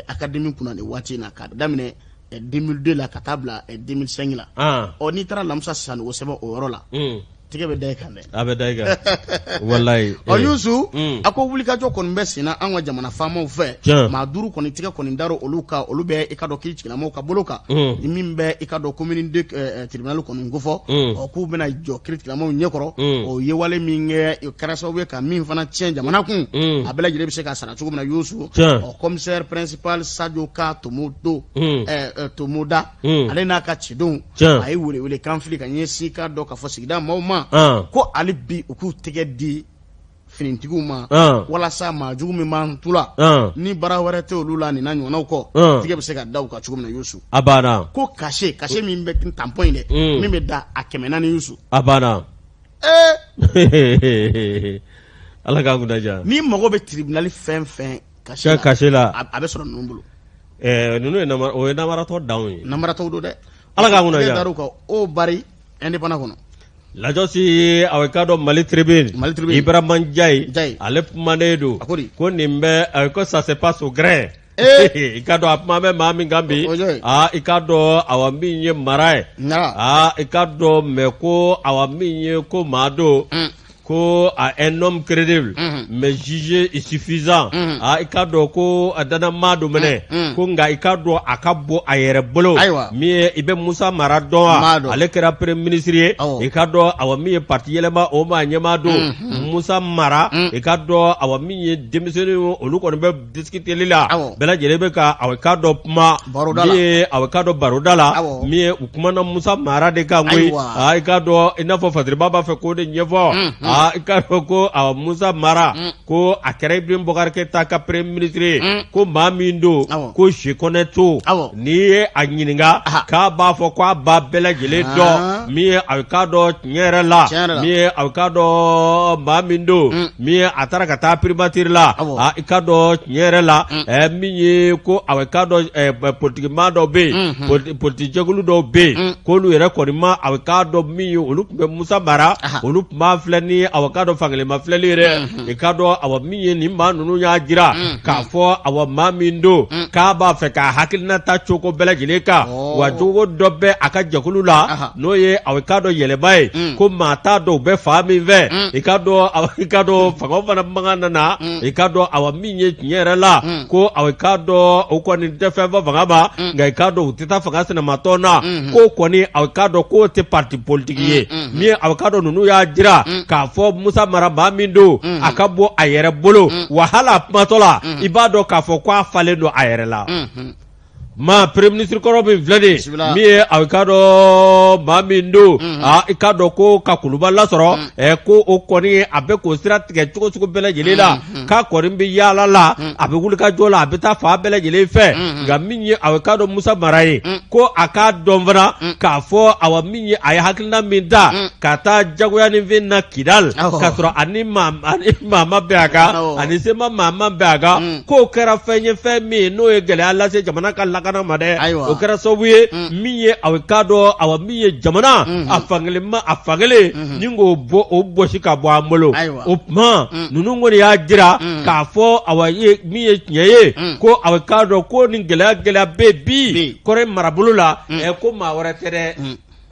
académie kunna nin waati in na ka daminɛ 2002 la ka taa bila 2005 la ɔ n'i taara Lamusa Sanogo sɛbɛn o yɔrɔ la tigɛ bɛ da i kan dɛ a bɛ da i kan walayi ɔ Yusu a ko wulikajɔ kɔni bɛ senna an ka jamana faamaw fɛ maa duuru kɔni tigɛ kɔni dara olu kan olu bɛ i ka dɔn kiiritigɛlamɔgɔw ka bolo kan ni min bɛ i ka dɔn commune deux tribunal kɔni kofɔ ɔ k'u bɛna jɔ kiiritigɛlamɔgɔw ɲɛkɔrɔ o ye wale min kɛ o kɛra sababu ye ka min fana tiɲɛ jamana kun a bɛɛ lajɛlen bɛ se ka sara cogo min na Yusu ɔ commissaire principal Sadio Ka Tomodo Tomoda ale n'a ka cidenw a ye welewelekan fili ka ɲɛsin k'a dɔn k'a fɔ sigida maaw ma ko hali bi u k'u tɛgɛ di finitigiw ma walasa maa jugu min b'an tu la ni baara wɛrɛ tɛ olu la nin n'a ɲɔgɔnnaw kɔ tigɛ bɛ se ka da u kan cogo min na Yusu a banna ko cachet cachet min bɛ tampon in dɛ min bɛ da a 400 Yusu a banna Ala k'an kunna diya n'i mago bɛ tribunal fɛn fɛn cachet la a bɛ sɔrɔ ninnu bolo ninnu ye o ye namaratɔ danw ye namaratɔw don dɛ Ala k'an kunna diya kan o bari indépendant kɔnɔ lajɔsi a k'a dɔn Mali Tribune Mali Tribune Ibrahima Njayi ale kumanen don ko nin bɛ ko ça se passe au gré. I k'a dɔn a kuma bɛ maa min kan bi, aa i k'a dɔn awa min ye mara ye, aa i k'a dɔn mais ko awa min ye ko maa don ko a un homme crédible mais jugé insuffisant. Aa i k'a dɔn ko a dannamaa don mɛnɛ ko nka i k'a dɔn a ka bon a yɛrɛ bolo. Min ye i bɛ Musa Mara dɔn wa? Ale kɛra premier ministre ye. I k'a dɔn awa min ye parti yɛlɛma o maa ɲɛmaa don Musa Mara. I k'a dɔn awa min ye denmisɛnnin olu kɔni bɛ discuteli la, bɛɛ lajɛlen bɛ ka awa i k'a dɔn kuma min ye awa i k'a dɔn baroda la, min ye u kumana Musa Mara de kan koyi. Aa i k'a dɔn i n'a fɔ Fasiriba b'a fɛ k'o de ɲɛfɔ. Aa i k'a dɔn ko awa Musa Mara ko a kɛra Ibrahim Boubacar Keita ka premier ministre ye, ko maa min don ko je connais tout. N'i ye a ɲininka k'a b'a fɔ ko a b'a bɛɛ lajɛlen dɔn. Min ye a k'a dɔn tiɲɛ yɛrɛ la, min ye a k'a dɔn maa min don, min ye a taara ka taa primature la, i k'a dɔn tiɲɛ yɛrɛ la, min ye ko a k'a dɔn politikimaa dɔw bɛ yen, politikijɛkulu dɔw bɛ yen, k'olu yɛrɛ kɔni ma a k'a dɔn min ye olu tun bɛ Musa Mara, olu tun b'a filɛ ni a k'a dɔn fankelenma filɛli yɛrɛ. I k'a dɔn awa min ye nin maa ninnu y'a jira k'a fɔ awa maa min don k'a b'a fɛ k'a hakilina ta cogo bɛɛ lajɛlen kan, wa jogo dɔ bɛ a ka jɛkulu la, n'o ye awa i k'a dɔn yɛlɛma ye, ko maa t'a dɔn u bɛ fan min fɛ. I k'a dɔn awa i k'a dɔn fanga fana mankan nana. I k'a dɔn awa min ye tiɲɛ yɛrɛ la, ko awa i k'a dɔn o kɔni tɛ fɛn fɔ fanga ma, nka i k'a dɔn u tɛ taa fanga sinamatɔn na, ko kɔni awa i k'a dɔn k'o tɛ parti politique ye. Min ye awa i k'a dɔn ninnu y'a jira k'a fɔ Musa Mara maa min don, a ka bon a yɛrɛ bolo, wa hali a kumatɔ la i b'a dɔn k'a fɔ ko a falen don a yɛrɛ la. Maa premier ministre kɔrɔ min filɛ nin ye, min ye a k'a dɔn maa min don, aa i k'a dɔn ko ka kuluba lasɔrɔ, ɛ ko o kɔni a bɛ k'o sira tigɛ cogo sugu bɛɛ lajɛlen la, k'a kɔni bɛ yaala la, a bɛ wuli ka jɔ la, a bɛ taa fan bɛɛ lajɛlen fɛ. Nka min ye a k'a dɔn Musa Mara ye, ko a k'a dɔn fana k'a fɔ awa min ye a ye hakilina min ta ka taa jagoyaninfin na Kidal, k'a sɔrɔ ani maa ma bɛn a kan, ani CMA maa ma bɛn a kan, k'o kɛra fɛn ye, fɛn min n'o ye gɛlɛya lase jamana ka lakana ma dɛ. O kɛra sababu ye min ye a k'a dɔn awa min ye jamana a fankelen ma a fankelen ni k'o bɔ o bɔsi ka bɔ an bolo. O tuma ninnu kɔni y'a jira k'a fɔ awa ye min ye tiɲɛ ye, ko a k'a dɔn ko ni gɛlɛya gɛlɛya bɛ bi Kɔrɛ marabolo la, ɛ ko maa wɛrɛ tɛ dɛ,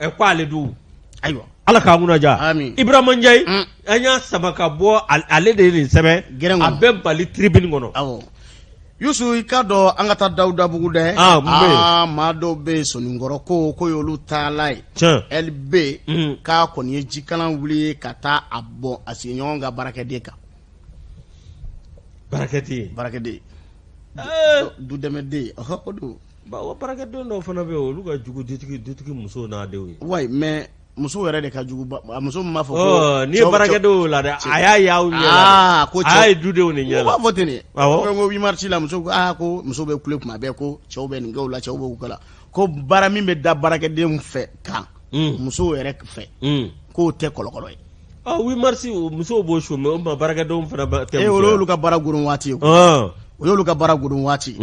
ɛ ko ale dun. Ayiwa, Ala k'an kunna diya. Ibrahima Njayi, an y'a sama ka bɔ, ale de ye nin sɛbɛn, a bɛ Mali Tribune kɔnɔ. Awɔ Yusu, i k'a dɔn an ka taa Dawudabugu dɛ. Aa, maa dɔw bɛ yen Soninkɔrɔ ko y'olu taala ye. LB k'a kɔni ye jikalan wuli ka taa a bɔn a sigiɲɔgɔn ka baarakɛden kan. Baarakɛden? Baarakɛden, dudɛmɛden, o don. Baarakɛden dɔw fana bɛ yen, olu ka jugu dutigi musow n'a denw ye. Wayi, mais musow yɛrɛ de ka jugu. Muso min b'a fɔ ko n'i ye baarakɛdenw la dɛ, a y'a y'aw ɲɛ la, ko a y'a ye dudenw de ɲɛ la. U b'a fɔ ten de. Awɔ, ko 8 mars la, muso ko aa ko muso bɛ kule tuma bɛɛ ko cɛw bɛ nin kɛ u la, cɛw bɛ k'u la, ko baara min bɛ da baarakɛdenw fɛ kan, musow yɛrɛ fɛ, k'o tɛ kɔlɔkɔlɔ ye. Ah, 8 mars musow b'o su, mais o ma baarakɛdenw fana tɛ. O y'olu ka baara goron waati ye. O y'olu ka baara goron waati.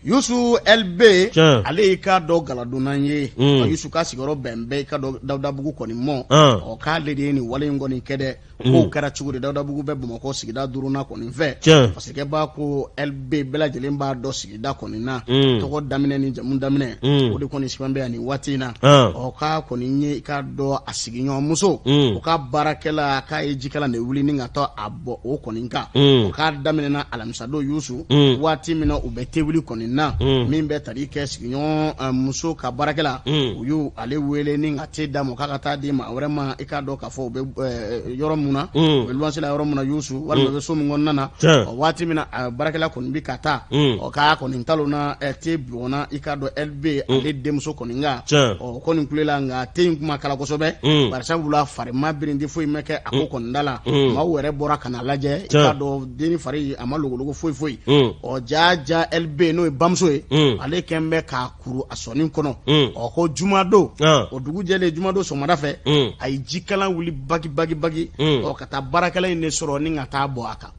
Yusu, LB ale y'i k'a dɔn galadonnan ye. Yusu ka sigiyɔrɔ bɛn bɛ i k'a dɔn Dawudabugu kɔni mɔ. Ɔ k'ale de ye nin wale in kɔni kɛ dɛ. Kow kɛra cogo di? Dawudabugu bɛ Bamakɔ sigida duurunan kɔni fɛ. Parce que b'a ko LB bɛɛ lajɛlen b'a dɔn sigida kɔni na. Tɔgɔ daminɛ ni jamu daminɛ, o de kɔni sɛbɛn bɛ yan nin waati in na. Ɔ k'a kɔni ye i k'a dɔn a sigiɲɔgɔnmuso, o ka baarakɛla, k'a ye jikalan de wuli ni ka taa a bɔn o kɔni kan. O k'a daminɛna alamisadon Yusu, waati min na u bɛ tewuli kɔni na, min bɛ tali kɛ sigiɲɔgɔn muso ka baarakɛla, u y'u ale wele ni ka te d'a ma k'a ka taa di maa wɛrɛ ma. I k'a dɔn k'a fɔ u bɛ yɔrɔ mun na, u bɛ luwanse la yɔrɔ mun na Yusu, walima u bɛ so min kɔnɔna na. Ɔ waati min na baarakɛla kɔni bɛ ka taa, ɔ k'a kɔni talonna, te bɔnna i k'a dɔn LB ale denmuso kɔni kan. Ɔ kɔni kulela, nka te in kuma kala kosɛbɛ, bari sabula fari ma birinti foyi ma kɛ a ko kɔni da la. Maaw yɛrɛ bɔra ka na lajɛ, i k'a dɔn denni fari a ma logologo foyi foyi. Ɔ ja ja LB n'o ye bamuso ye, ale kɛn bɛ k'a kuru a sɔnin kɔnɔ. Ɔ ko jumadon, o dugu jɛlen jumadon sɔgɔmada fɛ, a ye jikalan wuli bagi bagi bagi, ɔ ka taa baarakɛla in de sɔrɔ ni ka taa bɔn a kan.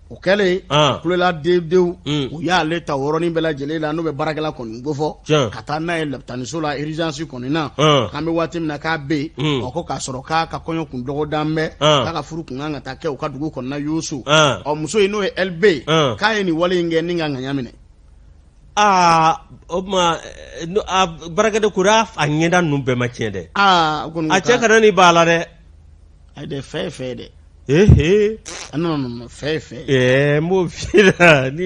O kɛlen kulela denw u y'ale ta yɔrɔnin bɛɛ lajɛlen la n'o bɛ baarakɛla kɔni kofɔ ka taa n'a ye lapitaniso la urgence kɔni na k'an bɛ waati min na k'a bɛ yen ɔ ko k'a sɔrɔ k'a ka kɔɲɔ kun dɔgɔdan bɛ k'a ka furu kun kan ka taa kɛ u ka dugu kɔnɔna Yusu ɔ muso in n'o ye LB ye k'a ye nin wale in kɛ ni ka ŋaɲa minɛ aa o tuma baarakɛden ko a ɲɛda ninnu bɛɛ ma tiɲɛ dɛ a cɛ kana ni b'a la dɛ ayi dɛ fɛ ye fɛ ye dɛ ee non non non fɛ ye fɛ ye ɛɛ n b'o f'i ɲɛna ni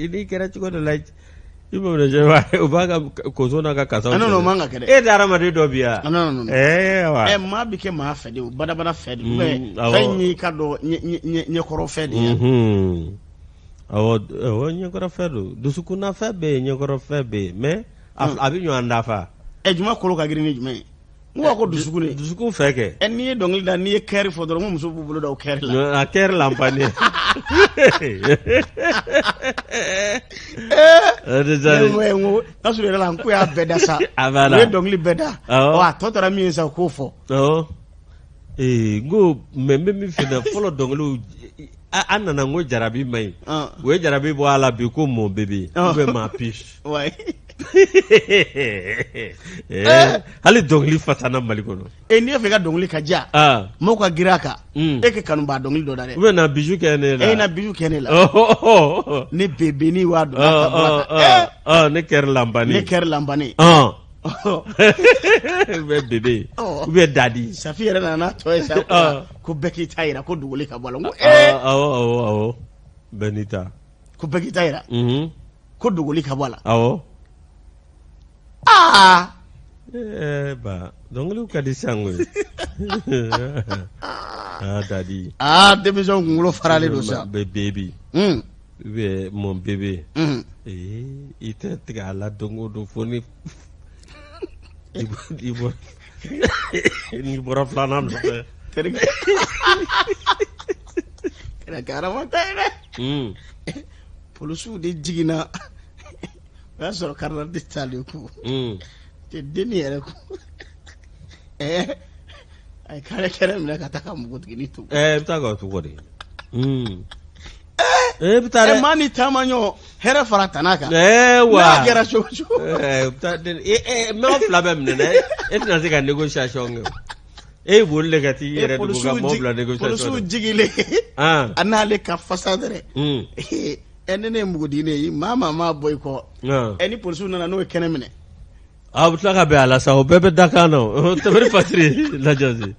n'i kɛra cogo dɔ la i b'o minɛ o b'a ka koso n'a ka kasaw non non o man ka kɛ dɛ e tɛ hadamaden dɔ bi yan non non non ɛɛ wa ɛ maa bɛ kɛ maa fɛ de o badabada fɛ de ou bien fɛn in y'i ka dɔn ɲɛkɔrɔ fɛ de ye awɔ awɔ ɲɛkɔrɔ fɛ don dusukunna fɛ bɛ yen ɲɛkɔrɔ fɛ bɛ yen mais a bɛ ɲɔgɔn dafa ɛ juma kolo ka girin ni jumɛn ye n ko ko dusukun de dusukun fɛ kɛ ɛ n'i ye dɔnkili da n'i ye cœur fɔ dɔrɔn ko muso b'u bolo da o cœur la a cœur la panne ne ko n'a sɔrɔ yɛrɛ la n ko y'a bɛɛ da sa a u ye dɔnkili bɛɛ da ɔ a tɔ tora min ye sa k'o fɔ ee n ko mais n bɛ min f'i ɲɛna fɔlɔ dɔnkiliw an nana n ko jarabi man ɲi u ye jarabi bɔ a la bi ko mon bébé ou bien ma puce hali dɔnkili fasana mali kɔnɔ e n'i y'a fɛ i ka dɔnkili ka diya mɔgɔw ka girin a kan e ka kanubaa dɔnkili dɔ da dɛ u bɛ na bijou kɛ ne la e na bijou kɛ ne la ne bébé ni wa dɔn ne cœur l'empanné ne cœur l'empanné ou bien bébé ou bien daddy safi yɛrɛ nana n'a tɔ ye sa ko bɛɛ k'i ta yira ko dugukolo ka bɔ a la ko ee awɔ awɔ awɔ bɛɛ n'i ta ko bɛɛ k'i ta yira ko dogoli ka bɔ a la awɔ aa ee ba dɔnkiliw ka di sisan koyi aa daddy aa denmisɛnw kunkolo faralen don sa bɛ baby ou bien mon bébé ee i tɛ tigɛ a la don o don fo ni i bɔra n'i bɔra filanan nɔfɛ terikɛ kɛra kɛ hadamaden ye dɛ Polisiw de jiginna o y'a sɔrɔ carte d'identité t'ale kun tɛ dennin yɛrɛ kun ɛɛ a ye kare kɛnɛ minɛ ka taa ka npogotiginin to ɛɛ i bɛ taa ka to kɔ de ɛɛ bɛ taa dɛ maa ni taama ɲɔgɔn hɛrɛ fara tana kan ɛɛ wa n'a kɛra cogo cogo ɛɛ bɛ taa den e mɛ fila bɛɛ minɛ e tɛna se ka négociation kɛ e ye boli de ka t'i yɛrɛ dogo ka mɔgɔ bila négociation polisiw jigilen a n'ale ka fasa dɛrɛ ɛ ni ne ye npogotiginin ye maa maa maa bɔ i kɔ ɛ ni polisiw nana n'o ye kɛnɛ minɛ A bɛ tila ka bɛn a la sa o bɛɛ bɛ dakan na o tɛmɛri fasiri lajɛ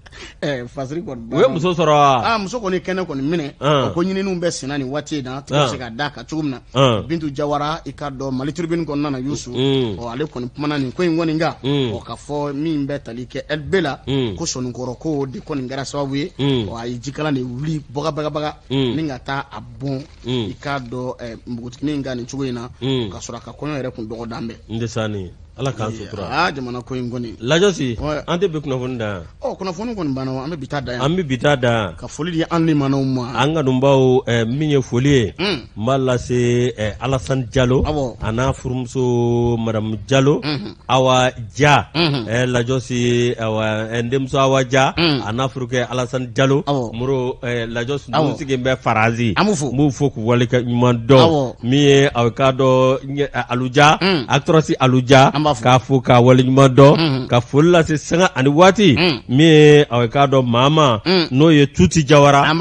fasiri kɔni u ye muso sɔrɔ wa aa muso kɔni kɛnɛ kɔni minɛ o ko ɲininiw bɛ senna nin waati in na tigɛ bɛ se ka d'a kan cogo min na Bintu Jawara i k'a dɔn Mali Tribune kɔnɔna na Yusu ɔ ale kɔni kumana nin ko in kɔni kan ɔ ka fɔ min bɛ tali kɛ LB la ko sɔnnikɔrɔ ko de kɔni kɛra sababu ye ɔ a ye jikalan de wuli bagabagabaga ni ka taa a bɔn i k'a dɔn npogotiginin in kan nin cogo in na ka sɔrɔ a ka kɔɲɔ yɛrɛ kun dɔgɔdan bɛ n Ala k'an sutura aa jamana ko in kɔni lajɔsi an tɛ bi kunnafoni dan yan ɔ kunnafoni kɔni banna an bɛ bi ta dan yan an bɛ bi ta dan ka foli di an limanaw ma an kanubaw min ye foli ye n b'a lase Alasani Jalo a n'a furumuso madamu Jalo Awa Ja lajɔsi n denmuso Awa Ja a n'a furukɛ Alasani Jalo Moro lajɔsi ninnu sigilen bɛ Faransi an b'u n b'u fo k'u wale ka ɲuman dɔn min ye a k'a dɔn Aluja actrice Aluja k'a fo k'a wale ɲuman dɔn ka foli lase sanga ani waati min ye a k'a dɔn maama n'o ye Tuti Jawara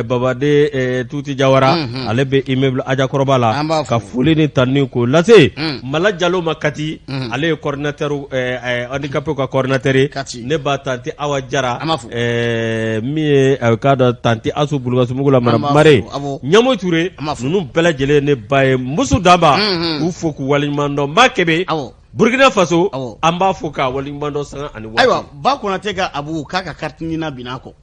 babaden Tuti Jawara ale bɛ immeuble Ajakɔrɔba la ka foli ni tanuni k'o lase Mala Jalo ma Kati ale ye coordinateur handicapé ka coordinateur ye ne ba tanti Awa Jara min ye a k'a dɔn tanti Asu Bulukasumugu la madame Mare Ɲamo Ture ninnu bɛɛ lajɛlen ne ba ye Musu Danba k'u fo k'u waleɲuman dɔn Maa Kebe Burukina Faso an b'a fo k'a waleɲuman dɔn sanga ani waati ayiwa Ba Konate ka Abu k'a ka carte NINA binna a kɔ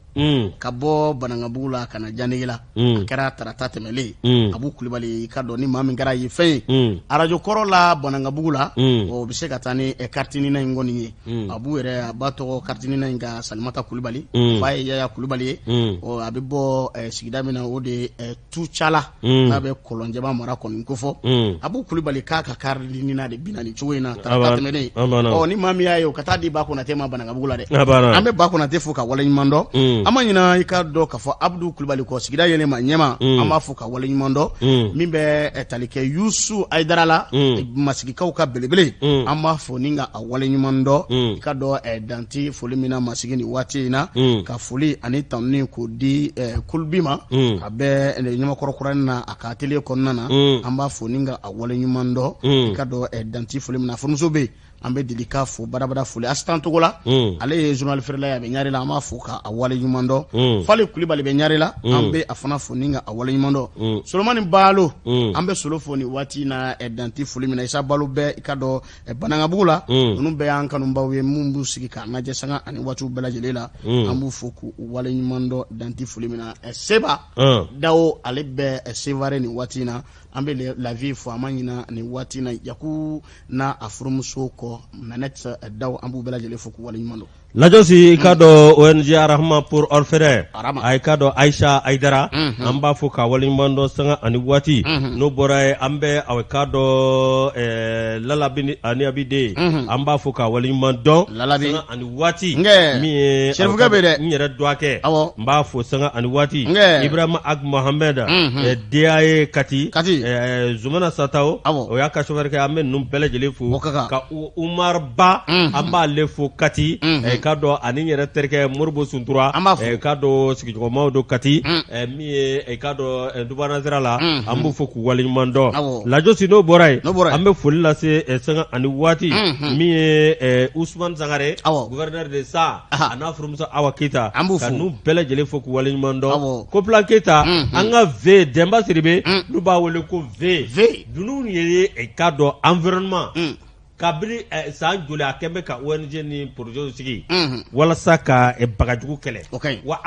ka bɔ Banankabugu la ka na Janegela a kɛra tarata tɛmɛlen Abu Kulibali i k'a dɔn ni maa min kɛra ye fɛn ye arajo kɔrɔ la Banankabugu la o bɛ se ka taa ni carte NINA in kɔni ye Abu yɛrɛ a ba tɔgɔ carte NINA in ka Salimata Kulibali fa ye Yaya Kulibali ye ɔ a bɛ bɔ sigida min na o de ye Tucala n'a bɛ Kɔlɔnjɛba mara kɔni kofɔ Abu Kulibali k'a ka carte NINA de binna nin cogo in na tarata tɛmɛnen ɔ ni maa min y'a ye o ka taa di Ba Konate ma Banankabugu la dɛ an bɛ Ba Konate fo ka waleɲuman dɔn An ma ɲina i k'a dɔn k'a fɔ Abudu Kulubali kɔ sigida yɛlɛ ma ɲɛma, an b'a fo ka waleɲuman dɔn. Min bɛ tali kɛ Yusu Ayidara la, masigikaw ka belebele, an b'a fo ni ka a waleɲuman dɔn. I k'a dɔn dan tɛ foli min na masigi nin waati in na, ka foli ani tanuni k'o di Kulubi ma, a bɛ Ɲamakɔrɔ kuranin na, a ka atelier kɔnɔna na, an b'a fo ni ka a waleɲuman dɔn. I k'a dɔn dan tɛ foli min na, furumuso bɛ yen, an bɛ deli k'a fo badabada foli. Asitan Togola, ale ye journal feerela ye, a bɛ Ɲarela, an b'a fo ka a waleɲuman dɔn. Fali Kulibali bɛ Ɲarela, an bɛ a fana fo ni ka a waleɲuman dɔn. Solomani Baalo, an bɛ Solo fo nin waati in na, dan tɛ foli min na. Isa Balo bɛ i k'a dɔn Banankabugu la. Ninnu bɛɛ y'an kanubaw ye minnu b'u sigi k'an lajɛ sanga ani waatiw bɛɛ lajɛlen la, an b'u fo k'u waleɲuman dɔn dan tɛ foli min na. Seba Dawo, ale bɛ Sevare nin waati in na, an bɛ la vie fo. An ma ɲina nin waati in na Yaku n'a a furumuso kɔ, Nanette Daw, an b'u bɛɛ lajɛlen fo k'u waleɲuman dɔn. Lajɔsi, i k'a dɔn ONG Arahama pour orphelins, a i k'a dɔn Ayisa Ayidara, an b'a fo k'a waleɲuman dɔn sanga ani waati. N'o bɔra yen, an bɛ a k'a dɔn Lalabi ani Abiden, an b'a fo k'a waleɲuman dɔn sanga ani waati. Min ye Serifukɛ bɛ dɛ, n yɛrɛ dɔgɔkɛ, n b'a fo sanga ani waati. Ibrahima Ag Mohamed, DAE Kati, Kati Zumana Sataw, o y'a ka chauffeur kɛ, an bɛ ninnu bɛɛ lajɛlen fo. Ka Umar Ba, an b'ale fo Kati, k'a dɔn ani n yɛrɛ terikɛ Moribo Suntura, an b'a fo, k'a dɔn sigiɲɔgɔnmaw don Kati, min ye k'a dɔn Dubana sira la, an b'u fo k'u waleɲuman dɔn. Lajɔsi, n'o bɔra yen, an bɛ foli lase sanga ani waati min ye Usumani Sangare, gouverneur de San, a n'a furumuso Awa Keyita, an b'u fo, ka ninnu bɛɛ lajɛlen fo k'u waleɲuman dɔn. Kopilan Keyita, an ka V Denba Sidibe, n'u b'a wele ko V, ninnu ye k'a dɔn environnement kabini san joli a kɛn bɛ ka ONG ni projet sigi walasa ka bagajugu kɛlɛ wa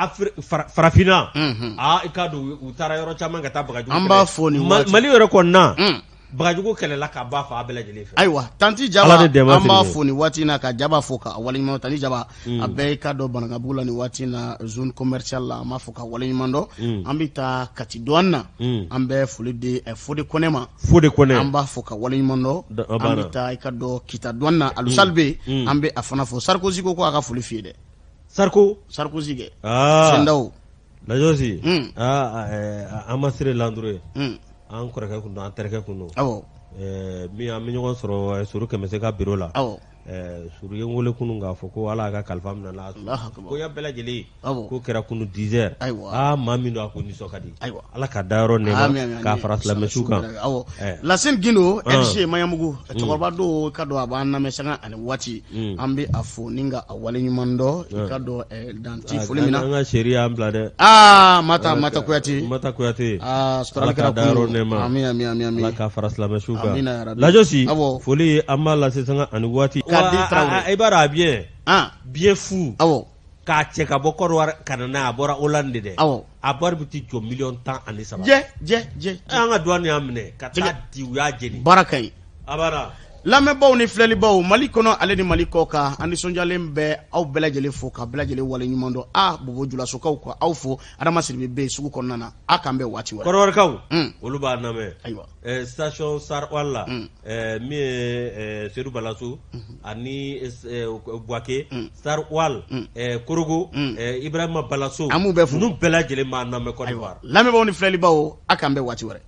farafinna. Aa, i k'a dɔn u taara yɔrɔ caman ka taa bagajugu. An b'a fɔ nin Mali yɛrɛ kɔnɔna, bagajugu kɛlɛla ka ba fan bɛɛ lajɛlen fɛ. Ayiwa, tanti Jaba, an b'a fo nin waati in na, ka Jaba fo ka waleɲuman. Tanti Jaba, a bɛɛ k'a dɔn Banankabugu la nin waati in na, zone commerciale la, an b'a fo ka waleɲuman dɔn. An bɛ taa Kati douane na, an bɛ foli di Fode Kɔnɛ ma. Fode Kɔnɛ, an b'a fo ka waleɲuman dɔn. An bɛ taa i k'a dɔn Kita douane na, Alusali bɛ yen, an bɛ a fana fo. Sarkozy ko a ka foli f'i ye dɛ. Sarko Sarkozy kɛ sendaw. Lajɔsi, an ma sire landuru ye, an kɔrɔkɛ kun don, an terikɛ kun don. Min an bɛ ɲɔgɔn sɔrɔ Suru Kɛmɛse ka biro la. Suru ye n wele kunun k'a fɔ ko Ala y'a ka kalifa minɛ a la. Koɲɛ bɛɛ lajɛlen ko kɛra kunun 10 heures. Aa, maa min don, a ko nisɔn ka di. Ala ka dayɔrɔ nɛɛma k'a fara silamɛsu kan. Lasine Gindo, LG Maɲanbugu, cɛkɔrɔba don, i k'a dɔn a b'an lamɛn sanga ani waati, an bɛ a fo ni ka a waleɲuman dɔn, i k'a dɔn dan tɛ foli min na. An ka seri y'an bila dɛ. Aa, Mata Mata Kuyate. Mata Kuyate. Aa, Ala ka dayɔrɔ nɛɛma. Ami ami ami ami. Ala ka fara silamɛsu kan. Amina yarabi. Lajɔsi, foli an b'a lase sanga ani waati. K'a di Tarawele. I b'a dɔn a biɲɛ. Biɲɛ fu. Awɔ. K'a cɛ ka bɔ Kɔdiwari ka na n'a ye, a bɔra Hollande de dɛ. Awɔ. A wari bɛ t'i jɔ miliyɔn 13. Jɛ jɛ jɛ. An ka douane y'a minɛ ka taa di, u y'a jeni. Baara ka ɲi. A banna. Lamɛnbaaw ni filɛlibaw, Mali kɔnɔ ale ni Mali kɔ kan, an nisɔndiyalen bɛ aw bɛɛ lajɛlen fo ka bɛɛ lajɛlen waleɲuman dɔn. A Bobo Julasokaw ka aw fo. Adama Sidibe bɛ yen sugu kɔnɔna na. A k'an bɛn waati wɛrɛ. Kɔdiwarikaw, olu b'a lamɛn. Ayiwa. Station Star Oil la, min ye Sedu Balaso ani Buwake, Star Oil, Korogo, Ibrahima Balaso, an b'u bɛɛ fo. Ninnu bɛɛ lajɛlen b'an lamɛn Côte d'Ivoire. Lamɛnbaaw ni filɛlibaw, a k'an bɛn waati wɛrɛ.